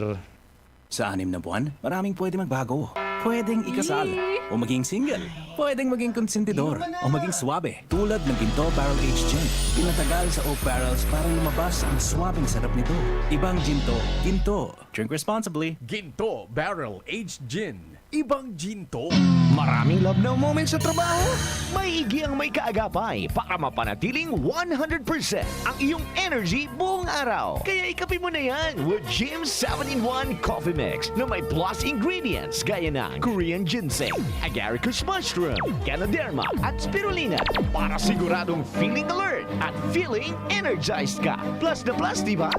Sa anim na buwan, maraming pwede magbago. Pwedeng ikasal, Yay! O maging single. Pwedeng maging konsentidor, o maging swabe, tulad ng Ginto Barrel Aged Gin. Pinatagal sa oak barrels para lumabas ang swabeng sarap nito. Ibang Ginto, Ginto. Drink responsibly. Ginto Barrel Aged Gin. Ibang Ginto. Maraming love now moments sa trabaho? May Iggy ang may kaagapay para mapanatiling one hundred percent ang iyong energy buong araw. Kaya ikape mo na yan with Jim seven-in-one Coffee Mix na may plus ingredients gaya ng Korean ginseng, agaricus mushroom, ganoderma, at spirulina para siguradong feeling alert at feeling energized ka. Plus na plus, di ba?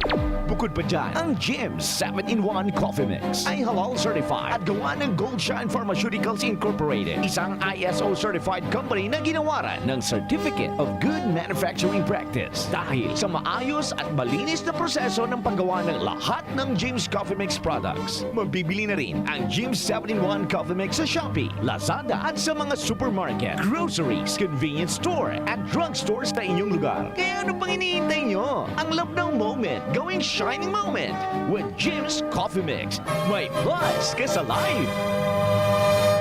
Bukod pa dyan, ang Jim seven-in-one Coffee Mix ay halal certified at gawa ng Gold Shine Pharmaceuticals Incorporated, isang I S O certified company na ginawaran ng Certificate of Good Manufacturing Practice. Dahil sa maayos at malinis na proseso ng paggawa ng lahat ng Jim's Coffee Mix products, mabibili na rin ang Jim's seven-in-one Coffee Mix sa Shopee, Lazada, at sa mga supermarket, groceries, convenience store, at drugstore sa inyong lugar. Kaya ano pang hinihintay nyo? Ang love now moment, gawing shining moment with Jim's Coffee Mix. May plus ka sa life!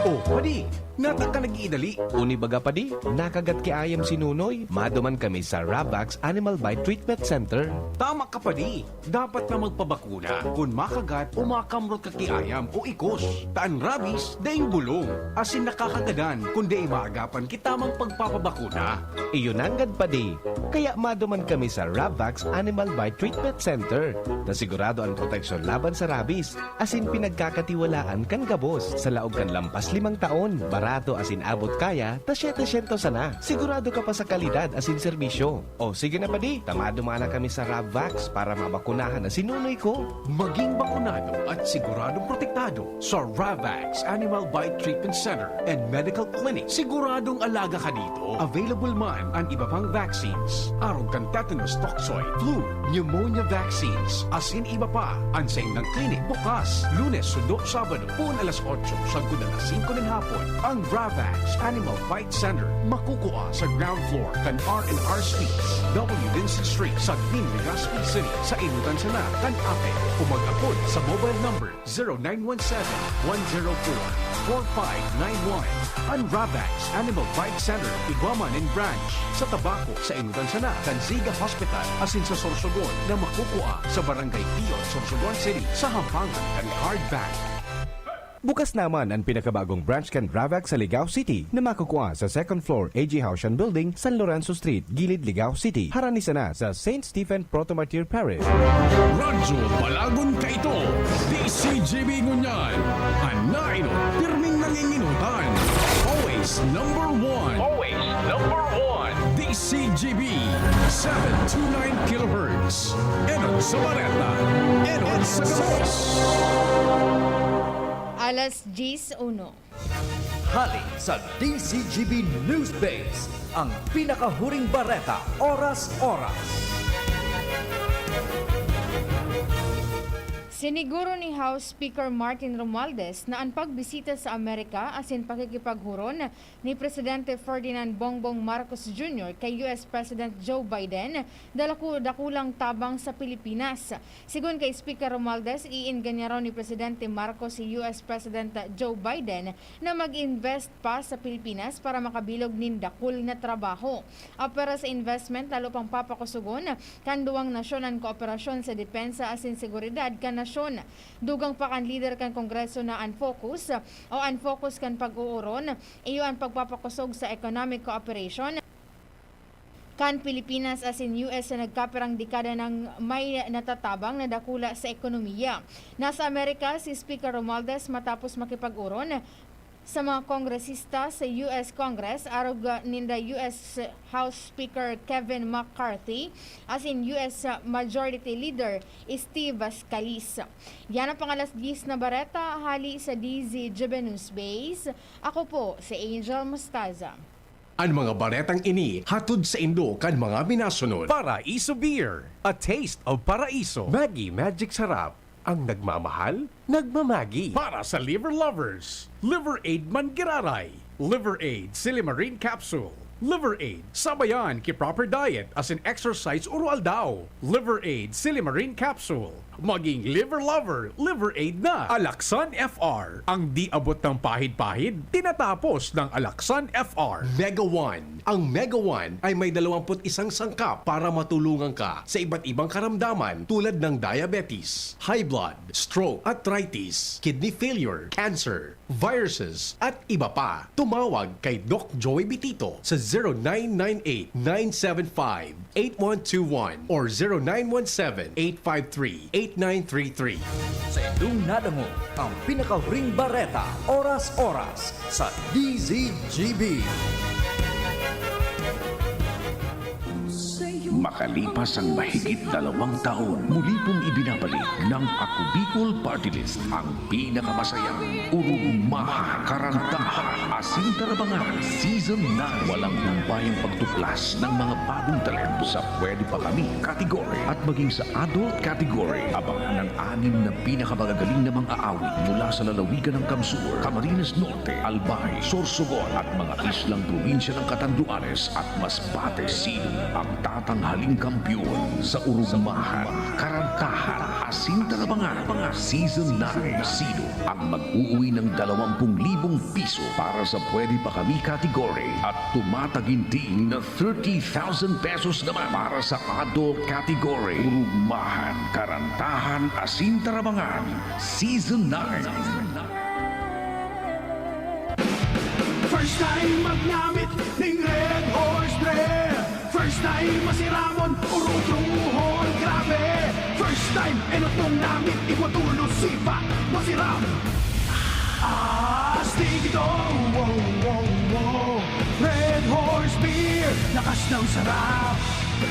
Oh, padi, nata ka nag-iidali. Uni baga, padi, nakagat ki ayam si Nunoy. Maduman kami sa Ravax Animal Bite Treatment Center. Tama ka, padi. Dapat na magpabakuna kun makagat o makamrot ka ki ayam o ikos. Ta an rabies, daing bulong, asin nakakagadan kun dai maagapan ki tamang pagpapabakuna. Iyo nanggad, padi. Kaya maduman kami sa Ravax Animal Bite Treatment Center, na sigurado an proteksyon laban sa rabies. Asin pinagkakatiwalaan kan gabos. Sa laog kan lampas limang taon, barato asin abot kaya ta siyete syentos sana. Sigurado ka pa sa kalidad asin serbisyo. O sige na, padi, ta maduman na kami sa Rabvax para mabakunahan na si Nunoy ko. Maging bakunado at siguradong protektado sa Ravax Animal Bite Treatment Center and Medical Clinic. Siguradong alaga ka dito. Available man an iba pang vaccines, arog kan tetanus toxoid, flu, pneumonia vaccines, asin iba pa. An saindang klinik bukas Lunes, Huwebes, Sabado, poon alas otso sagkod alas singko nin hapon. Ang Ravax Animal Bite Center makukua sa ground floor kan R and R Suites, W Vincent Street, Sagnin, Legazpi City, sa enotan sana kan app o mag-apod sa mobile number zero nine one seven, one zero four, four five nine one. An Ravax Animal Bite Center igwa man nin branch sa Tabaco, sa enotan sana kan Ziga Hospital, asin sa Sorsogon na makukua sa Barangay Pio, Sorsogon City, sa hampangan kan Card Bank. Bukas naman an pinakabagong branch kan Ravax sa Ligao City na makukua sa second floor A G Haushan Building, San Lorenzo Street, Gilid, Ligao City, harani sana sa Saint Stephen Proto-Martyr Parish. Radyo Palagon kaito, D C G B ngunyan, an nainot, pirming nanginginotan. Always number one. Always number one. D C G B, seven two nine kilohertz. Enot sa bareta, enot sa gabos. Alas diyes uno. Hali sa D C G B News Base, ang pinakahuring bareta, oras-oras. Siniguro ni House Speaker Martin Romualdez na an pagbisita sa Amerika asin pakikipaghuron ni Presidente Ferdinand Bongbong Marcos Junior kay U S President Joe Biden, dalaku-, dakulang tabang sa Pilipinas. Sigon kay Speaker Romualdez, iinganyaron ni Presidente Marcos si U S President Joe Biden na mag-invest pa sa Pilipinas para makabilog nin dakul na trabaho. Apwera sa investment, lalo pang papakusogon kan duwang nasyon an kooperasyon sa depensa asin seguridad kan nasyon. Dugang pa kan lider kan Kongreso na an focus o an focus kan pag-ooron, iyo an pagpapakosog sa economic cooperation kan Pilipinas asin U S sa nagkapirang dekada nang may natatabang na dakula sa ekonomiya. Nasa Amerika si Speaker Romualdez matapos makipag-oron sa mga kongresista sa U S Congress, arog ninda U S House Speaker Kevin McCarthy asin U S Majority Leader Steve Scalise. Yan ang pang-alas diyes na bareta hali sa D Z G B News Base. Ako po si Angel Mostaza. An mga baretang ini hatod saindo kan mga minasunod: Paraiso Beer, a taste of Paraiso. Maggi Magic Sarap, ang nagmamahal, nagmamagi. Para sa liver lovers, Liver Aid man giraray. Liver Aid Silimarin Capsule. Liver Aid, sabayan ki proper diet asin exercise oro-aldaw. Liver Aid Silimarin Capsule. Maging liver lover, Liver Aid na. Alaxan F R, ang di abot ng pahid-pahid, tinatapos ng Alaxan F R. Mega One. Ang Mega One ay may dalawampu't isang sangkap para matulungan ka sa iba't ibang karamdaman tulad ng diabetes, high blood, stroke, arthritis, kidney failure, cancer, viruses, at iba pa. Tumawag kay Doc Joey Bitito sa zero nine nine eight, nine seven five, eight one two one or zero nine one seven, eight five three, eight nine three three. Sa indong nadangog ang pinakahuring bareta, oras-oras, sa D Z G B. Makalipas ang mahigit dalawang taon, muli pong ibinabalik ng Ako Bicol Party List ang pinakamasayang, urugmahan, karantahan, asin tarabangan Season nine. Walang humpayang pagtuklas ng mga bagong talento sa Pwede Pa Kami category at maging sa adult category. Abangan ang anim na pinakamagagaling na mga awit mula sa lalawigan ng Kamsur, Camarines Norte, Albay, Sorsogon at mga islang probinsya ng Catanduanes at Masbate City. Ang tatang Aling kampiyon sa Urugmahan, Karantahan, asin Tarabangan, Season nine. Sino ang mag-uuwi ng dalawampu libong piso para sa Pwede Pa Kami category at tumataginting na thirty thousand pesos naman para sa adult category? Urugmahan, Karantahan, asin Tarabangan, Season nine. First time magnamit ning Red Horse Beer. First time masiramon, urutrohon, grabe. First time, enot mong namit, igwa tulo, sipa, masiram. Astig ito, wow, wow, wow. Red Horse Beer, lakas ng sarap,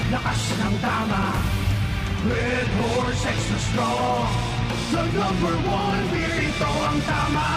lakas ng tama. Red Horse Extra Strong, the number one beer, ito ang tama.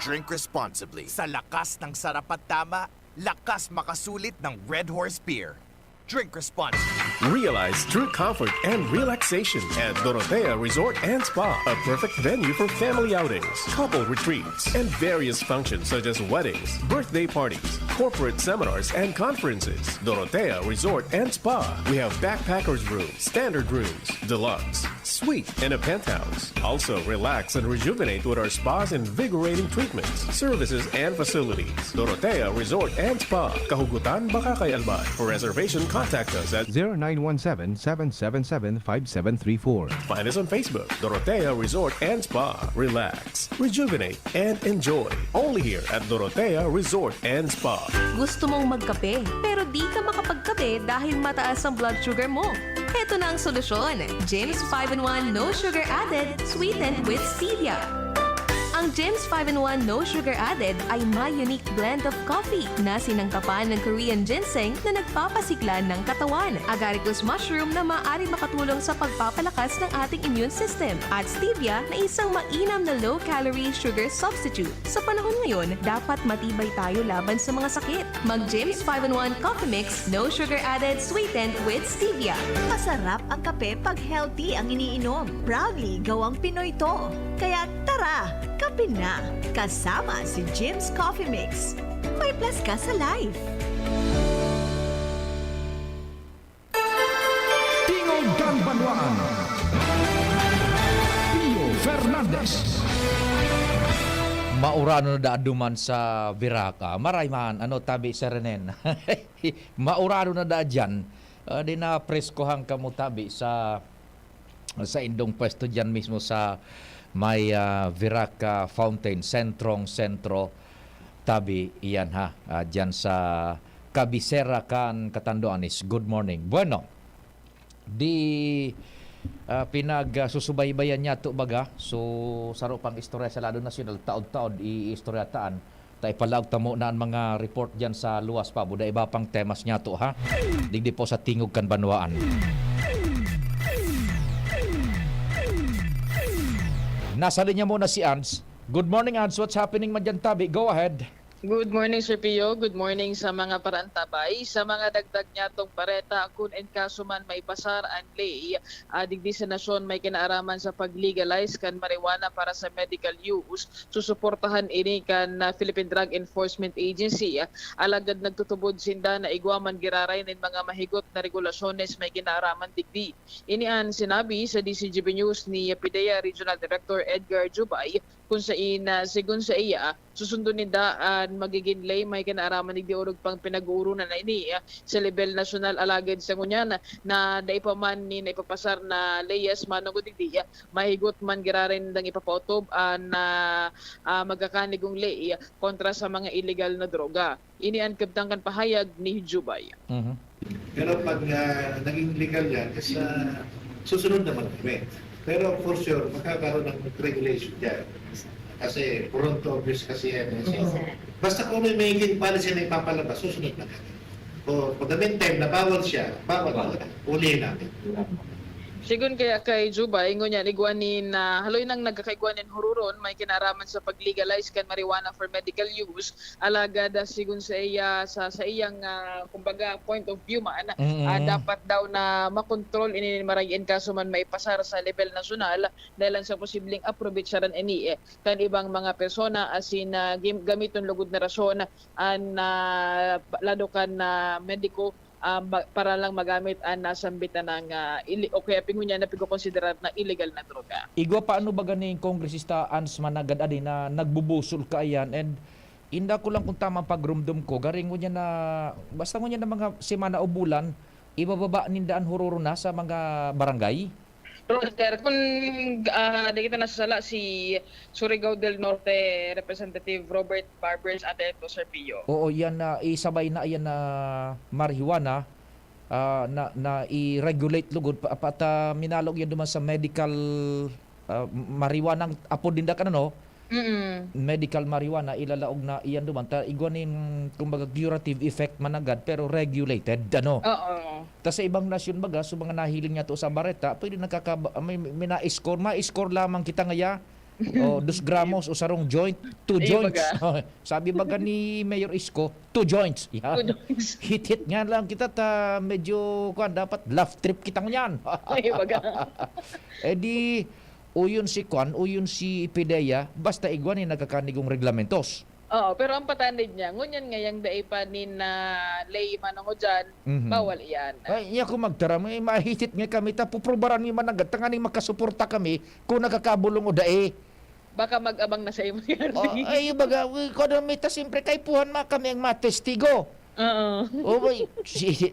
Drink responsibly. Sa lakas ng sarap at tama, lakas makasulit ng Red Horse Beer. Drink responsibly. Realize true comfort and relaxation at Dorotea Resort and Spa, a perfect venue for family outings, couple retreats, and various functions such as weddings, birthday parties, corporate seminars, and conferences. Dorotea Resort and Spa. We have backpackers room, standard rooms, deluxe, suite, and a penthouse. Also, relax and rejuvenate with our spa's invigorating treatments, services, and facilities. Dorotea Resort and Spa, Kahugutan, Bacacay, Albay. For reservation, contact us at zero nine one seven, seven seven seven, five seven three four. Find us on Facebook, Dorotea Resort and Spa. Relax, rejuvenate, and enjoy. Only here at Dorotea Resort and Spa. Gusto mong magkape, pero di ka makapagkape dahil mataas ang blood sugar mo? Heto na ang solusyon, Jims five-in-one No Sugar Added, sweetened with stevia. Ang Jims five-in-one No Sugar Added ay may unique blend of coffee na sinangkapan ng Korean ginseng na nagpapasigla ng katawan, agaricus mushroom na maaari makatulong sa pagpapalakas ng ating immune system, at stevia na isang mainam na low-calorie sugar substitute. Sa panahon ngayon, dapat matibay tayo laban sa mga sakit. Mag Jims five-in-one Coffee Mix, no sugar added, sweetened with stevia. Masarap ang kape pag healthy ang iniinom. Proudly, gawang Pinoy to. Kaya tara, kape na! Kasama si Jims Coffee Mix. May plus ka sa life. Tingog kan Banwaan. Pio Fernandez. Maurano na daa duman sa Viraca. Maray man, ano, tabi, Sir Renen? Maurano na daa diyan. Ah, di na preskohan kamo tabi sa, sa indong pwesto diyan mismo sa may, ah, Viraca Fountain, sentrong-sentro, tabi iyan ha, ah, diyan sa kabisera kan Catanduanes. Good morning. Bueno, di, ah, pinag, ah, susubaybayan niyato baga. So, saro pang istorya sa lado nasyonal, taod-taod iistorya taan. Ta ipalaog ta muna an mga report diyan sa luwas pa, buda iba pang temas niyato, ha? Digdi po sa Tingog kan Banwaan. Nasa linya muna si Ans. Good morning, Ans. What's happening man diyan, tabi? Go ahead. Good morning, Sir Pio. Good morning sa mga paraantabay. Sa mga dagdag niyatong bareta, kun en kaso man maipasar an ley, ah, digdi sa nasyon may kinaaraman sa pag-legalize kan marijuana para sa medical use, susuportahan ini kan, ah, Philippine Drug Enforcement Agency. Alagad nagtutubod sinda na igwa man giraray nin mga mahigot na regulasyones may kinaaraman digdi. Ini an sinabi sa D Z G B News ni Pidea Regional Director Edgar Jubay, kun sain, ah, sigon saiya, susundon ninda an magigin ley may kinaaraman digdi orog pang pinag-ooronan na ini, ah, sa lebel nasyonal. Alagad sa ngunyan na dai pa man nin naipapasar na leyes manongod digdi, ah, mahigot man giraray nindang ipapaotob an, ah, ah, magkakanigong ley kontra sa mga iligal na droga. Ini an kabtang kan pahayag ni Jubay. Mhm. Pero pag, ah, naging legal yan, is, ah, susunod naman kami. Pero for sure, magkakaroon ng regulation dyan. Kasi prone to abuse kasi yan, eh. So, basta kung may magiging policy na ipapalabas, susunod na kami. O, pag the meantime, na bawal siya, bawal na. Ulihin natin. Sigon kaya kay Jubay, ngunyan igwa nin, ah, haloy nang nagkakaigwa nin hururon may kinaaraman sa pag-legalize kan marijuana for medical use, alagad, ah, sigon sa iya, sa, sa iyang, ah, kumbaga, point of view man, Mm. ah, dapat daw na makontrol ini nin maray-in kaso man maipasar sa lebel nasyonal, dahil lang sa posibleng aprobetsaran ini, eh, kan ibang mga persona, asin, ah, gim-, gamiton lugod na rason an, ah, lado kan, ah, mediko ah, ma-, para lang magamit an nasambit na nang, ah, ili-, o kaya pingunyan na pigkokonsiderar na illegal na droga. Igwa pa, ano ba ganing Kongresista Ans Managad adi na nagbubusol kaiyan? And inda ko lang kung tama ang pagrumdom ko, garing ngunyan na, basta ngunyan na mga semana o bulan, ibababa ninda an hororo na sa mga barangay? Roger, kung, ah, di kita nasasala, si Surigao del Norte Representative Robert Barbers ata ito, Sir Pio. Oo, yan na, isabay na yan na marijuana, ah, na, na i-regulate lugod pa, pa, ta minalog yan duman sa medical, ah, marijuana ang apod ninda kan ano, Mm. medical marijuana, ilalaog na iyan duman. Ta igwa nin, kumbaga, curative effect managad, pero regulated, ano. Oo. Ta sa ibang nasyon, baga, so mga nahiling niya to sa bareta, pwede nakakaba-, may, may na-score, ma-score lamang kita ngaya. O, dos gramos, o sarong joint, two Ayun, joints. baga. Sabi baga ni Mayor Isko, "Two joints." Yan. Two joints. Hit-hit nga lang kita, ta medyo, kwan, dapat laugh trip kita ngunyan. Ayun, baga. Eh di, uyon si kwan, uyon si Pidea, basta igwa ni nagkakanigong reglamentos. Oo, pero ang patanid niya, ngunyan ngayang dai pa nin, ah, lay manungo diyan, Mhm. bawal iyan. Ay, iya ko magtaram, eh, mahitit nga kami, ta puprobaran mi managad, tanganing makasuporta kami kung nakakabulong o dai. Baka mag-abang na sa imo yan, Oh, sige. Ay, baga, uy, kung ano, may ta, siyempre, kaipuhan ma kami ang matestigo. Oo. Oh, boy, si,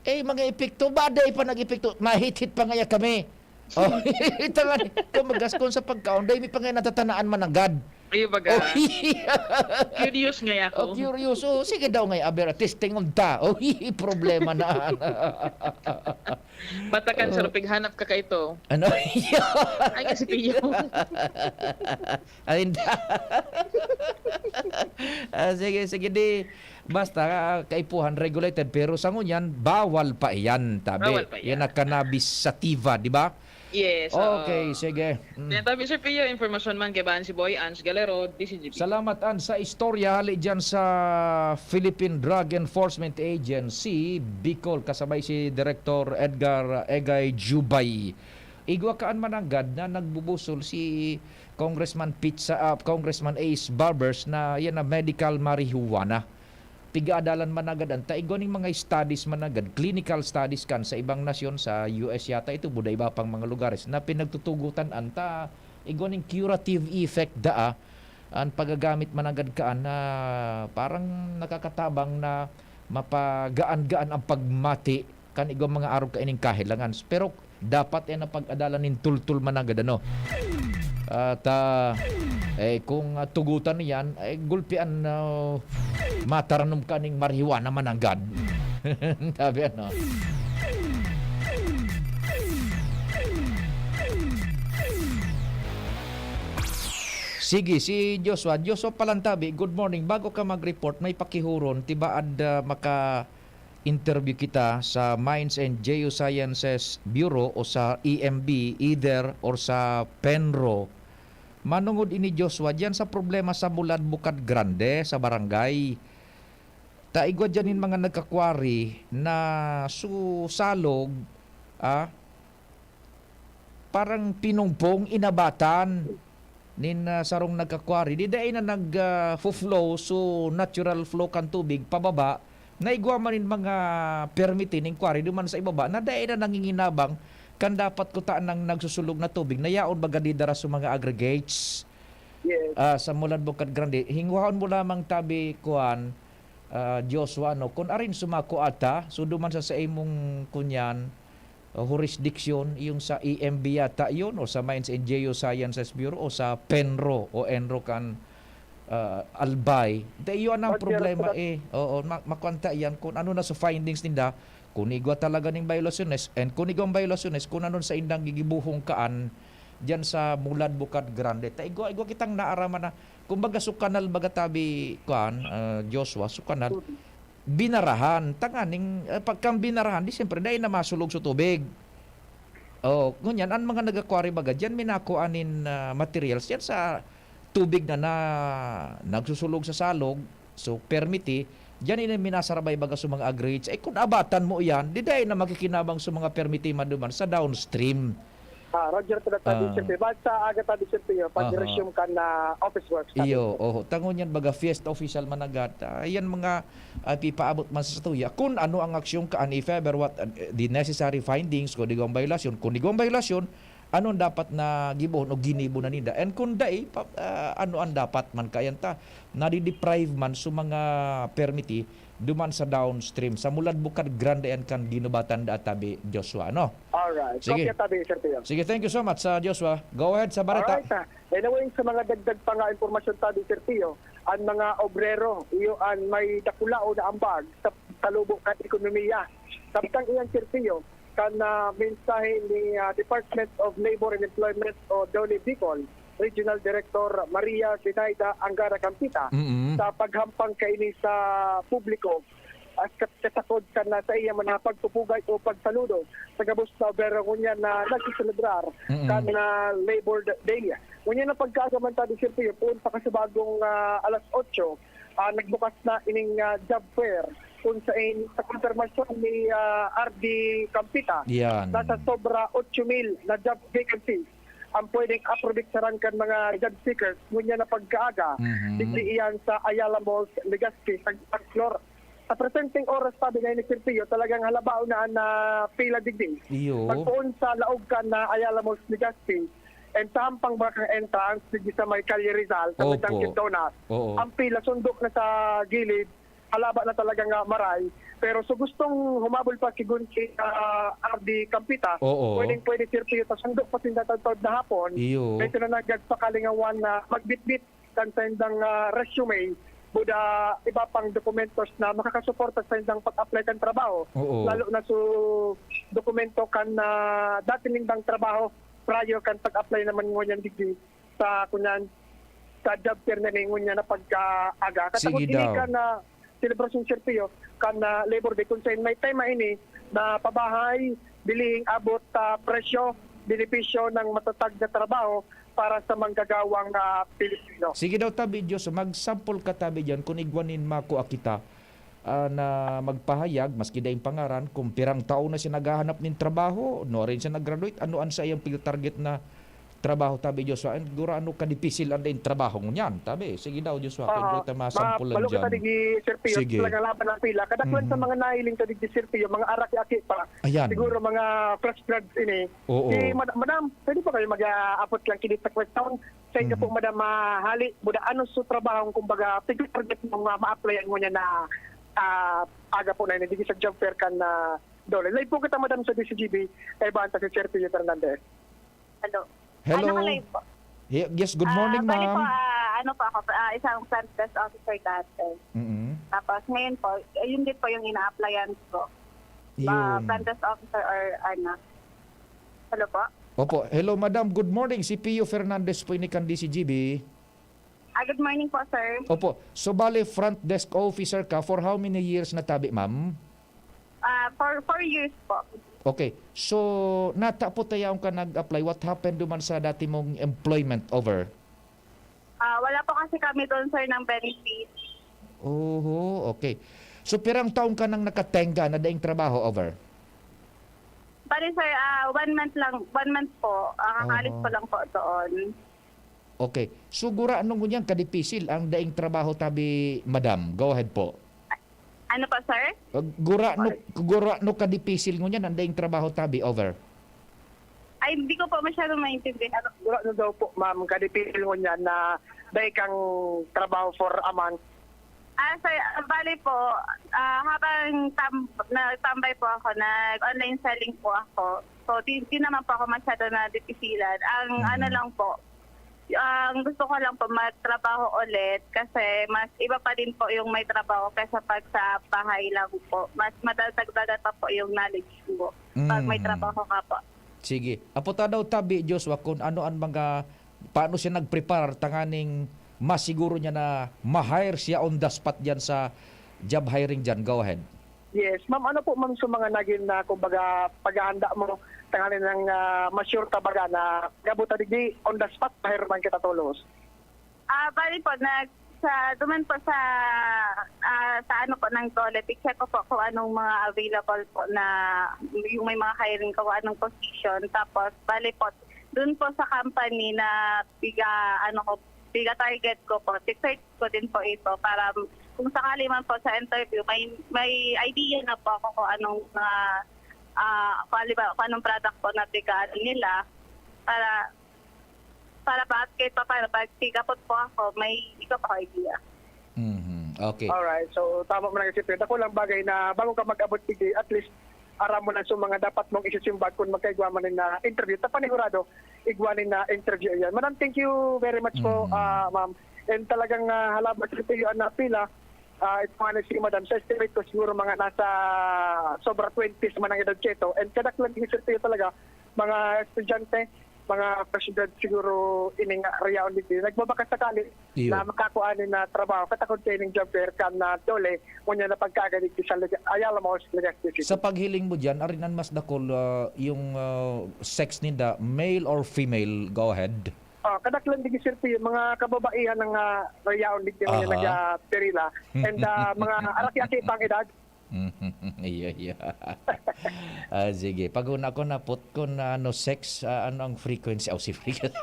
Eh, mga epekto, baday pa nag-epekto, mahit-hit pa ngaya kami. Oh, ito nga ni, kumagas kun sa pagkaon, dai mi pa ngaya natatanaan mananggad. Ay, baga. Oh, Curious ngaya ako. Oh, curious. Oh, sige daw ngaya, aber, testing unta. Oh, problema na. Batakan sa Oh. lupig, hanap ka kaito. Ano? Ay, kasi piyo. Ay, hindi. Ah, sige, sige, di. Basta, ah, kaipuhan, regulated, pero sa ngunyan, bawal pa iyan, tabi. Bawal pa Yan iyan. ang cannabis sativa, di ba? Yes, oo. Okay, sige. Mm. Yan, tabi, Sir Pio, impormasyon man kay Bahan si Boy Ans Galero, D C G P. Salamat, Ans, sa istorya. Hali dyan sa Philippine Drug Enforcement Agency, Bicol, kasabay si Director Edgar Egay Jubay. Igwa kaan mananggad na nagbubusol si Congressman Pizza, ah, Congressman Ace Barbers na yan na medical marijuana. Pigaadalan managad an ta, igwa ning mga studies managad, clinical studies kan sa ibang nasyon, sa U S yata ito, buda iba pang mga lugares, na pinagtutugutan an ta, igwa ning curative effect daa, an paggagamit managad kaan na parang nakakatabang na mapagaan-gaan ang pagmati kan igwang mga arog kaining kahelangan. Pero dapat yan ang pag-adalan nin tultul mananggad, ano? At, ah, eh, kung, ah, tugutan niyan, eh, gulpian, ah, mataranom ka ning marijuana mananggad. Sabi, ano? Sige, si Joshua. Joshua Palantabi, good morning. Bago ka mag-report, may pakihuron, tibaad, ah, maka-interview kita sa Mines and Geosciences Bureau o sa E M B, either or sa PENRO. Manungod ini, Joshua, diyan sa problema sa Mulad Bukad Grande, sa barangay. Ta igwa diyan nin mga nagka-quarry na su-, salog, ah, parang pinungpong, inabatan nin, ah, sarong nagka-quarry. Di dai na nag, ah, fo-flow, so natural flow kan tubig pababa. Naigwa man nin mga permiti nin quarry duman sa ibaba na dai na nanginginabang kan dapat kuta nang nagsusulog na tubig na yaon baga didara sa mga aggregates. Yes. Ah, sa Mulad Bukad Grande. Hingwaon mo lamang tabi, kuan, ah, Joshua, no? Kun arin sumako ata, so duman sa, sa imong kunyan, ah, jurisdiction, yung sa E M B yata yun, o sa Mines and Geosciences Bureau, o sa PENRO, o ENRO kan, ah, Albay. Dai, yun ang But, problema, pero, eh. Oo, ma-, makwanta yan kung ano na sa findings ninda, kung igwa talaga ning violaciones, and kung igwang violaciones, kung ano sa indang gigibuhong kaan, diyan sa Mulad Bukad Grande. Ta igwa, igwa kitang naaraman na, kumbaga, su kanal, baga tabi, kuan, ah, Joshua, su kanal, binarahan. Tanganing, ah, pagkang binarahan, di siyempre, dai na masulog sa tubig. Oh, ngunyan, ang mga nagka-quarry baga, diyan minakuha nin, ah, materials, yan sa tubig na, na nagsusulog sa salog, so, permiti, diyan ini minasarabay baga sa mga aggregates. Eh, kung abatan mo yan, di dai na makikinabang sa mga permiti maduman sa downstream. Ah, Roger, taga tabi, Ah. siyempre. Ba't sa aga tabi, siyempre, yun, pag Aha. resume ka na office work, tabi, Iyo, siyempre. Oho. Tangon yan, baga fiesta official man na gata. Yan mga ah, pipaabot man sa satuya. Kung ano ang aksyon ka, and if ever what, uh, the necessary findings, kung igwang violasyon, kung igwang violasyon, ano ang dapat na gibohon o ginibo na ninda? And kung dai, pa, ah, ano ang dapat man kayan ta? Nadideprive man sa mga permiti duman sa downstream, sa Mulad Bukad Grande yan kan ginubatan da tabi, Joshua, no? Alright. Sige. Kopya tabi, Sir Pio. Sige, thank you so much, sa Joshua. Go ahead sa bareta. Alright, ah. Anyway, sa mga dagdag pa nga impormasyon tabi, Sir Pio, ang mga obrero, iyo ang may dakulaon na ambag sa talubo kan ekonomiya. Samtang iyan, Sir Pio, kan ah, mensahe ni ah, Department of Labor and Employment o DOLE Bicol, Regional Director Maria Zinaida Angara Campita, Mm-mm. sa paghampang kaini sa publiko, ah, sa kasakod kan ah, sa iya man na pagpupugay o pagsaludo sa gabos na obrero ngunyan na nagsiselebrar Mm-mm. kan ah, Labor Day. Ngunyan na pagkaaga man tabi, Sir Pio, poon pa kasabagong ah, alas otso, ah, nagbukas na ining ah, job fair kung sain sa konfirmasyon ni ah, R D Campita, Yan. nasa sobra otso mil na job vacancies ang pwedeng aprodiksaran kan mga job seekers ngunyan na pagkaaga. Mhm. Digdi iyan sa Ayala Malls, Legazpi, sa Floor. Sa presenteng oras, tabi nga ni Sir Pio, talagang halabaw na ang ah, pila digdi. Iyo. Pagpoon sa laog kan na Ayala Malls, Legazpi, and sa hampang bakang entrance, digdi sa may Calle Rizal, sa may Opo. Dunkin' Donuts, Oo. ang pila sundo na sa gilid, halaba na talaga nga maray. Pero so gustong humabol pa si Gunsi ah, R D Campita, Oo. pwedeng pwede, Sir Pio, sa sundo pa sinda tagtod na hapon, Iyo. may sinanagad sa kalingawan na magbitbit kan sa indang ah, resume, buda iba pang dokumentos na makakasuporta sa indang pag-apply kan trabaho. Oo. Lalo na so dokumento kan ah, dati nindang trabaho prior kan pag-apply naman ngunyan digdi sa kunyan sa job fair na ningon niya na pagkaaga. Sige Katapos ini daw. kan ah, selebrasyon, Sir Pio, kan ah, Labor Day, kung saan may tema ini na pabahay, bilihing abot sa presyo, benepisyo ng matatag na trabaho para sa manggagawang ah, Pilipino. Sige daw tabi, Diyos, mag-sample ka tabi diyan kung igwa nin makua kita ah, na magpahayag, maski daing pangaran, kung pirang taon na siya naghahanap nin trabaho, no rin siya nag-graduate, ano an saiyang pinatarget na trabaho, tabi, Joshua? And gurano kadipisil an daing trabaho ngunyan, tabi? Sige daw, Joshua, kung Ah, ito masampulan mapalo kita dyan. Digi, Sir Pio, Sige. talagang laban ang pila. Kadaklan Mhm. sa mga nahiling ta Digi, Sir Pio, mga araki-aki pa. Ayan. Siguro mga fresh grads ini. Oo. Si Mad- Madam, pwede pa kayo mag-aapot lang kinit sa question? Sa inyo Mhm. po, Madam, ah, hali, buda, ano su trabaho, kumbaga, tigil target mong uh, ma-applyan mo niya na ah, aga po na ini, Digi, sa job fair kan na Dole. Live po kita, Madam, sa D C G B. Kaya ba ang si Sir Pio Fernandez? Hello. Hello. Ano ka live po? Ye- Yes, good morning, Ah, bali po, ma'am. ah, ano po ako, ah, isang front desk officer dati. Mm-mm. Tapos ngayon po, ayun din po yung ina-applyan ko. Ah, Yun. front desk officer or ano. Hello po? Opo. Hello, madam. Good morning. Si Pio Fernandez po ini kan D C G B. Ah, good morning po, sir. Opo. So, bale, front desk officer ka for how many years na tabi, ma'am? Ah, for four years po. Okay. So, nata po tayaon ka nag-apply. What happened duman sa dati mong employment over? Ah, wala po kasi kami doon, sir, ng benefits. Oho, okay. So, pirang taon ka nang nakatenga na daing trabaho over? Bali, sir, ah, one month lang, one month po. Ah, kakalis Oho. ko lang po doon. Okay. So, gurano ngunyan kadipisil ang daing trabaho tabi, madam? Go ahead po. Ano po, sir? Uh, gurano, gurano kadipisil ngunyan ang daing trabaho tabi? Over. Ay, hindi ko po masyado maintindihan. Gurano daw po, ma'am, kadipisil ngunyan na dai kang trabaho for a month? Ah, sir, ah, bali po, ah, habang tam- nagtambay po ako, nag-online selling po ako. So, di, di naman po ako masyado na dipisilan. Ang Mhm. ano lang po, ang gusto ko lang po magtrabaho ulit kasi mas iba pa din po yung may trabaho kaysa pag sa bahay lang po. Mas madadagdagan pa po yung knowledge mo pag may Mm. trabaho ka po. Sige. Aputa daw tabi, Joshua, kung ano ang mga, paano siya nag-prepare tanganing masiguro niya na ma-hire siya on the spot dyan sa job hiring dyan. Go ahead. Yes, ma'am. Ano po, ma'am, sa mga naging na, kumbaga, paghahanda mo, tanganing nang ah, ma-sure ka baga na gabot na digdi, on the spot, ma-hire man kita tolos? Ah, bali po, nag, Sa, duman po sa, ah, sa ano po ng DOLE, i-check ko po kung anong mga available po na, yung may mga hiring ko, kung anong position. Tapos, bale po, dun po sa company na piga, ano ko, piga target ko po, i-search ko din po ito para kung sakali man po sa interview, may, may idea na po ako kung anong mga, ah, kung halimbawa, kung anong product po na piga, ano nila, para, para ba, kahit pa paano, pag pick up po ako, may iba pa ako idea. Mhm. Okay. Alright. So, tama mo na kasi, Pedro. Ako lang bagay na bago ka mag-abot, sige, at least, aram mo na sa mga dapat mong isisimbag kung magkaigwa man na interview. Ta panigurado, igwa ni na interview yan. Madam, thank you very much po, Mhm. ah, ma'am. And talagang uh, halaba sa tiyo ang napila. Ah, ito nga na si Madam, sa estimate ko siguro mga nasa sobra twenties man ang edad cheto. And kadaklan din sir tiyo talaga, mga estudyante, mga fresh grad siguro ining rayaon dito. Nagbabakas sakali Iyo. na makakuha ni na trabaho. Katakod kayo ng job fair kan na DOLE, unya na pagkaagad dito sa Leg- Ayala Malls, Legazpi City. Sa paghiling mo dyan, arin an mas dakul, ah, yung ah, sex ninda, male or female? Go ahead. Ah, kadaklan din sir tiyo, mga kababaihan ng uh, rayaon dito yung Aha. nag-perila. And ah, mga araki-aki pang edad, Iya, iya. Ah, sige. Pag una ko napot ko na ano, sex, ah, ano ang frequency? Oh, si frequency.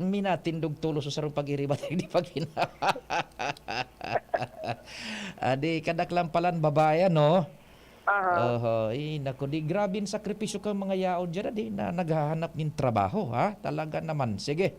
Minatindog tulos sa sarong pag-iribat, hindi pag hina-, ah, di, kadaklan palan babae, ano? Aha. Oho, eh, naku, di, grabe ang sakripisyo kang mga yaon dyan, di, na naghahanap ng trabaho, ha? Talaga naman. Sige.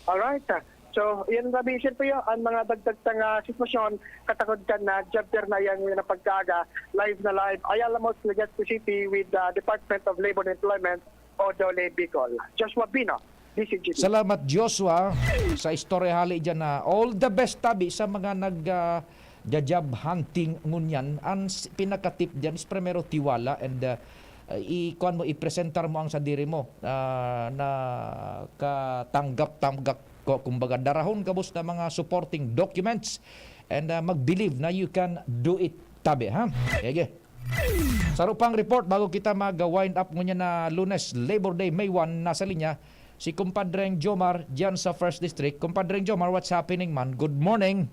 Alright. Ah. So, yan sabi, siyempre yun, ang mga dagdag sa nga sitwasyon, katakod kan na job fair na yan ngayon ng pagkaaga, live na live, Ayala Malls, Legazpi City with the Department of Labor and Employment o DOLE Bicol. Joshua Bino, D C G P. Salamat, Joshua, sa istorya hali dyan na all the best tabi sa mga nag ah, ja-job hunting ngunyan. Ang s- pinakatip dyan is primero tiwala and ah, i-, kuwan mo, ipresentar mo ang sadiri mo ah, na katanggap-tanggap ko, kumbaga darahon gabos na mga supporting documents and ah, mag-believe na you can do it tabi, ha? Sige. Saro pang report bago kita mag-wind up ngunyan na Lunes, Labor Day, May one, nasa linya si Kumpadreng Jomar dyan sa First District. Kumpadreng Jomar, what's happening, man? Good morning.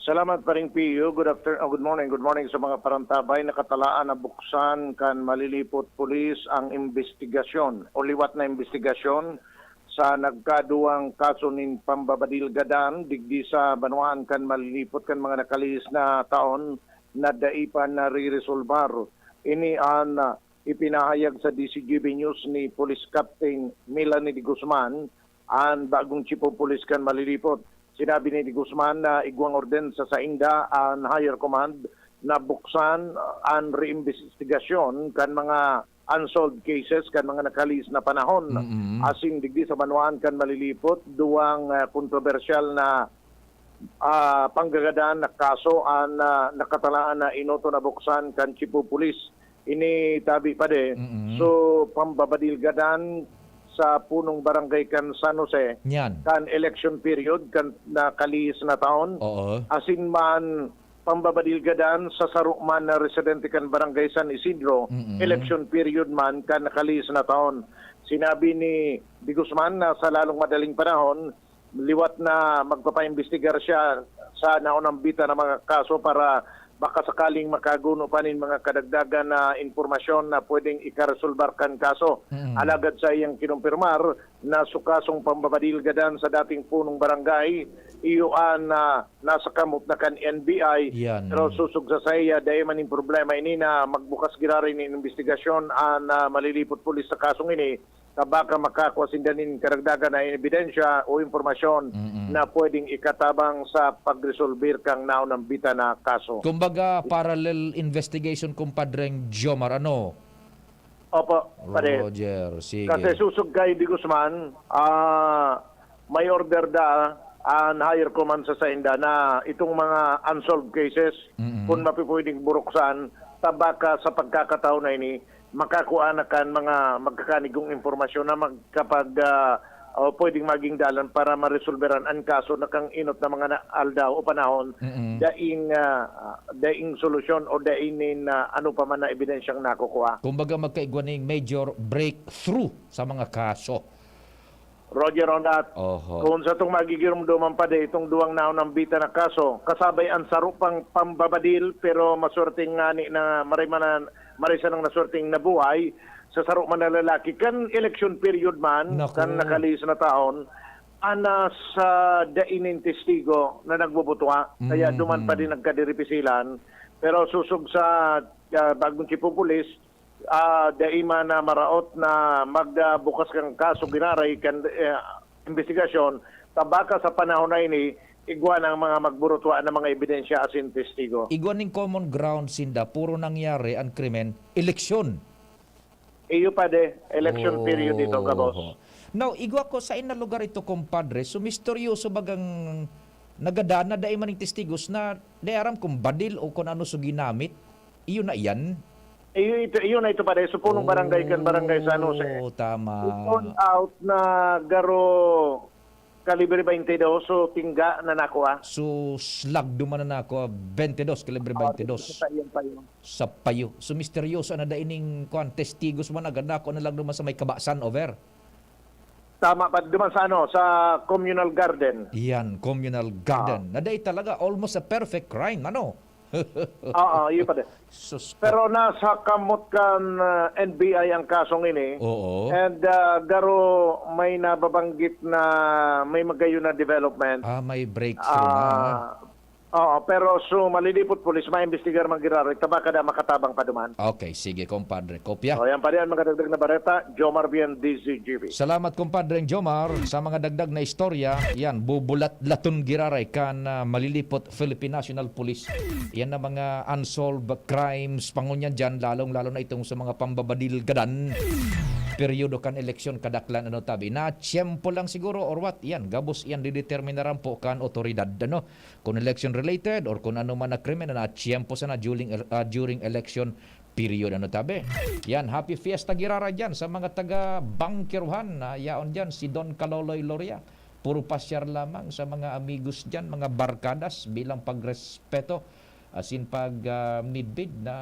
Salamat, Paring Pio. Good after-, oh, good morning. Good morning sa mga parantabay. Nakatalaan na buksan kan Malilipot Police ang imbestigasyon o liwat na imbestigasyon sa nagkaduwang kaso nin pambabadilgadan digdi sa banwaan kan Malilipot kan mga nakalihis na taon na dai pa nariresolbar. Ini an ah, ipinahayag sa D C G B News ni Police Captain Melanie de Guzman, an bagong Chief of Police kan Malilipot. Sinabi ni de Guzman na igwang orden sa sainda an higher command na buksan an reimbestigasyon kan mga unsolved cases kan mga nakalihis na panahon. Mm-mm. Asin digdi sa banwaan kan Malilipot, duwang ah, kontrobersyal na ah, panggagadan na kaso an ah, nakatalaan na inoto na buksan kan Chief of Police. Ini tabi pa de, Mm-mm. so pambabadilgadan sa punong barangay kan San Jose, Yan. kan election period kan nakalihis na taon. Oo. Asin man pambabadilgadan sa saro man na residente kan barangay San Isidro, Mm-mm. election period man kan nakalihis na taon. Sinabi ni De Guzman na sa lalong madaling panahon, liwat na magpapaimbestigar siya sa naunang bita na mga kaso para baka sakaling makaguno pa nin mga kadagdagan na impormasyon na pwedeng ikaresolbar kan kaso. Mm. Alagad sa iyang kinumpirmar na su kasong pambabadilgadan sa dating punong barangay, iyo an ah, nasa kamot na kan N B I. Yan. Pero susog sa saya, dai man nin problema ini na magbukas giraray nin imbestigasyon an ah, Malilipot Police sa kasong ini. Tabaka makakua sinda nin karagdagan na ebidensya o impormasyon Mm-mm. na pwedeng ikatabang sa pagresolbir kang naunang bita na kaso. Kumbaga, parallel investigation, Kumpadreng Jomar, ano? Opo, pare. Roger, sige. Kasi susog kay De Guzman, ah, may order da an higher command sa sainda na itong mga unsolved cases, Mm-mm. kung mapipwedeng buruksan, tabaka sa pagkakataon na ini, makakua na kan mga magkakanigong impormasyon na magkapag, ah, o pwedeng maging dalan para maresolberan an kaso na kang inot na mga na, aldaw o panahon, Mm-mm. daing, ah, daing solusyon o daing nin, ah, ano pa man na ebidensyang nakukuha. Kumbaga, magkaigwa ning major breakthrough sa mga kaso. Roger Ondat. Oho. Kung sa itong magigirumduman pa di, itong duwang naunang bita na kaso, kasabay ang saro pang pambabadil, pero maswerteng ngani na maray man, maray sanang naswerteng nabuhay, sa saro man na lalaki, kan election period man, Naku. kan nakalihis na taon, ana sa dai nin testigo na nagbubutua. Kaya Mm. duman pa din nagkadiripisilan. Pero susog sa, ah, bagong chief of police, ah, dai man na maraot na magbukas kan kaso giraray kan, eh, imbestigasyon, ta baka sa panahon na ini, igwa na ang mga magburutua na mga ebidensya asin testigo. Igwa ning common ground sinda, puro nangyari an krimen, eleksyon. Iyo pa de, election period ito, gabos. Oho. Now, igwa ko, sain na lugar ito, kumpadre? So, misteryoso bagang nagadan na dai man ning testigos na dai aram kung badil o kung ano so ginamit. Iyo na iyan? Iyo ito, iyo na ito, pare. Supunong barangay kan barangay San Jose. Oh, tama. It turned out na garo kalibre twenty-two, so tingga na nakuha. So, slag duman na nakuha, twenty-two, kalibre Ah, twenty-two. sa iyan pa yun. Sa payo. So, misteryoso na dai ning, kuwan, testigos man agad na ako na lang duman sa may kabasan, over. Tama pa, duman sa ano, sa communal garden. Yan, communal garden. Ah. Na dai talaga, almost a perfect crime, ano? Oo, yun pa din. Sus po. Pero nasa kamot kan, ah, N B I ang kasong ini. Oo. And, ah, garo may nababanggit na may magayon na development. Ah, may breakthrough na, ano? Ah, oo, pero so, malilipot pulis, maimbestigar man giraray, ta baka da makatabang pa duman. Okay, sige, kumpadre. Kopya. O, yan pa rin ang mga dagdag na bareta. Jomar Bien, D Z G B. Salamat, kumpadreng Jomar, sa mga dagdag na istorya. Yan, bubulat-laton giraray kan, ah, malilipot Philippine National Police. Yan ang mga unsolved crimes, pangunyan dyan, lalong-lalo na itong sa mga pambabadil gadan. Peryodo kan eleksyon, kadaklan, ano, tabi. Na tiyempo lang siguro or what, yan, gabos yan, dideterminaran po kan otoridad, ano, kung election related or kung ano man na krimen na tiyempo sana during, ah, during election period, ano, tabi. Yan, happy fiesta giraray dyan sa mga taga Bangkeruhan na yaon dyan, si Don Kaloloy Loria. Puro pasyar lamang sa mga amigos dyan, mga barkadas bilang pagrespeto. Asin pag, ah, midbid na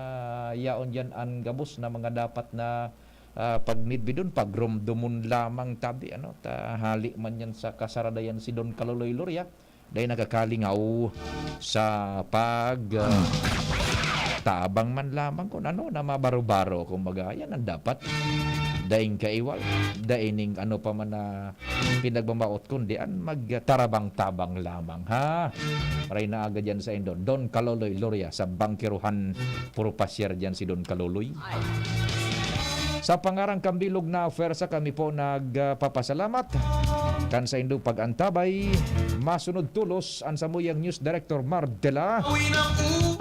yaon dyan an gabos na mga dapat na, ah, pagmidbidon, pagromdomon lamang tabi, ano, ta hali man yan sa kasaradayan si Don Kaloloy Loria. Dai nakakalingaw sa pag, ah, tabang man lamang kun ano na mabaro-baro, kumbaga, yan ang dapat. Daing kaiwal, dai ning ano pa man na pinagmamaot, kundi an magtarabang-tabang lamang, ha? Maray na agad yan sa indon. Don Kaloloy Loria sa Bangkeruhan, puro pasyar dyan si Don Kaloloy. Sa pangaran kan bilog na pwersa, kami po nagpapasalamat kan saindong pag-antabay. Masunod tolos an samuyang News Director Mar Dela.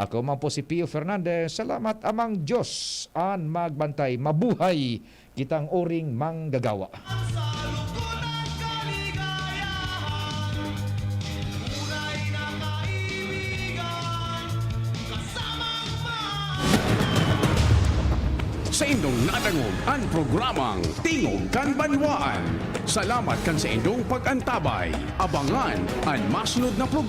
Ako man po si Pio Fernandez. Salamat, Amang Diyos an magbantay. Mabuhay kitang uring manggagawa. Saindong nadangog an programang Tingog kan Banwaan. Salamat kan saindong pag-antabay. Abangan an masunod na programa.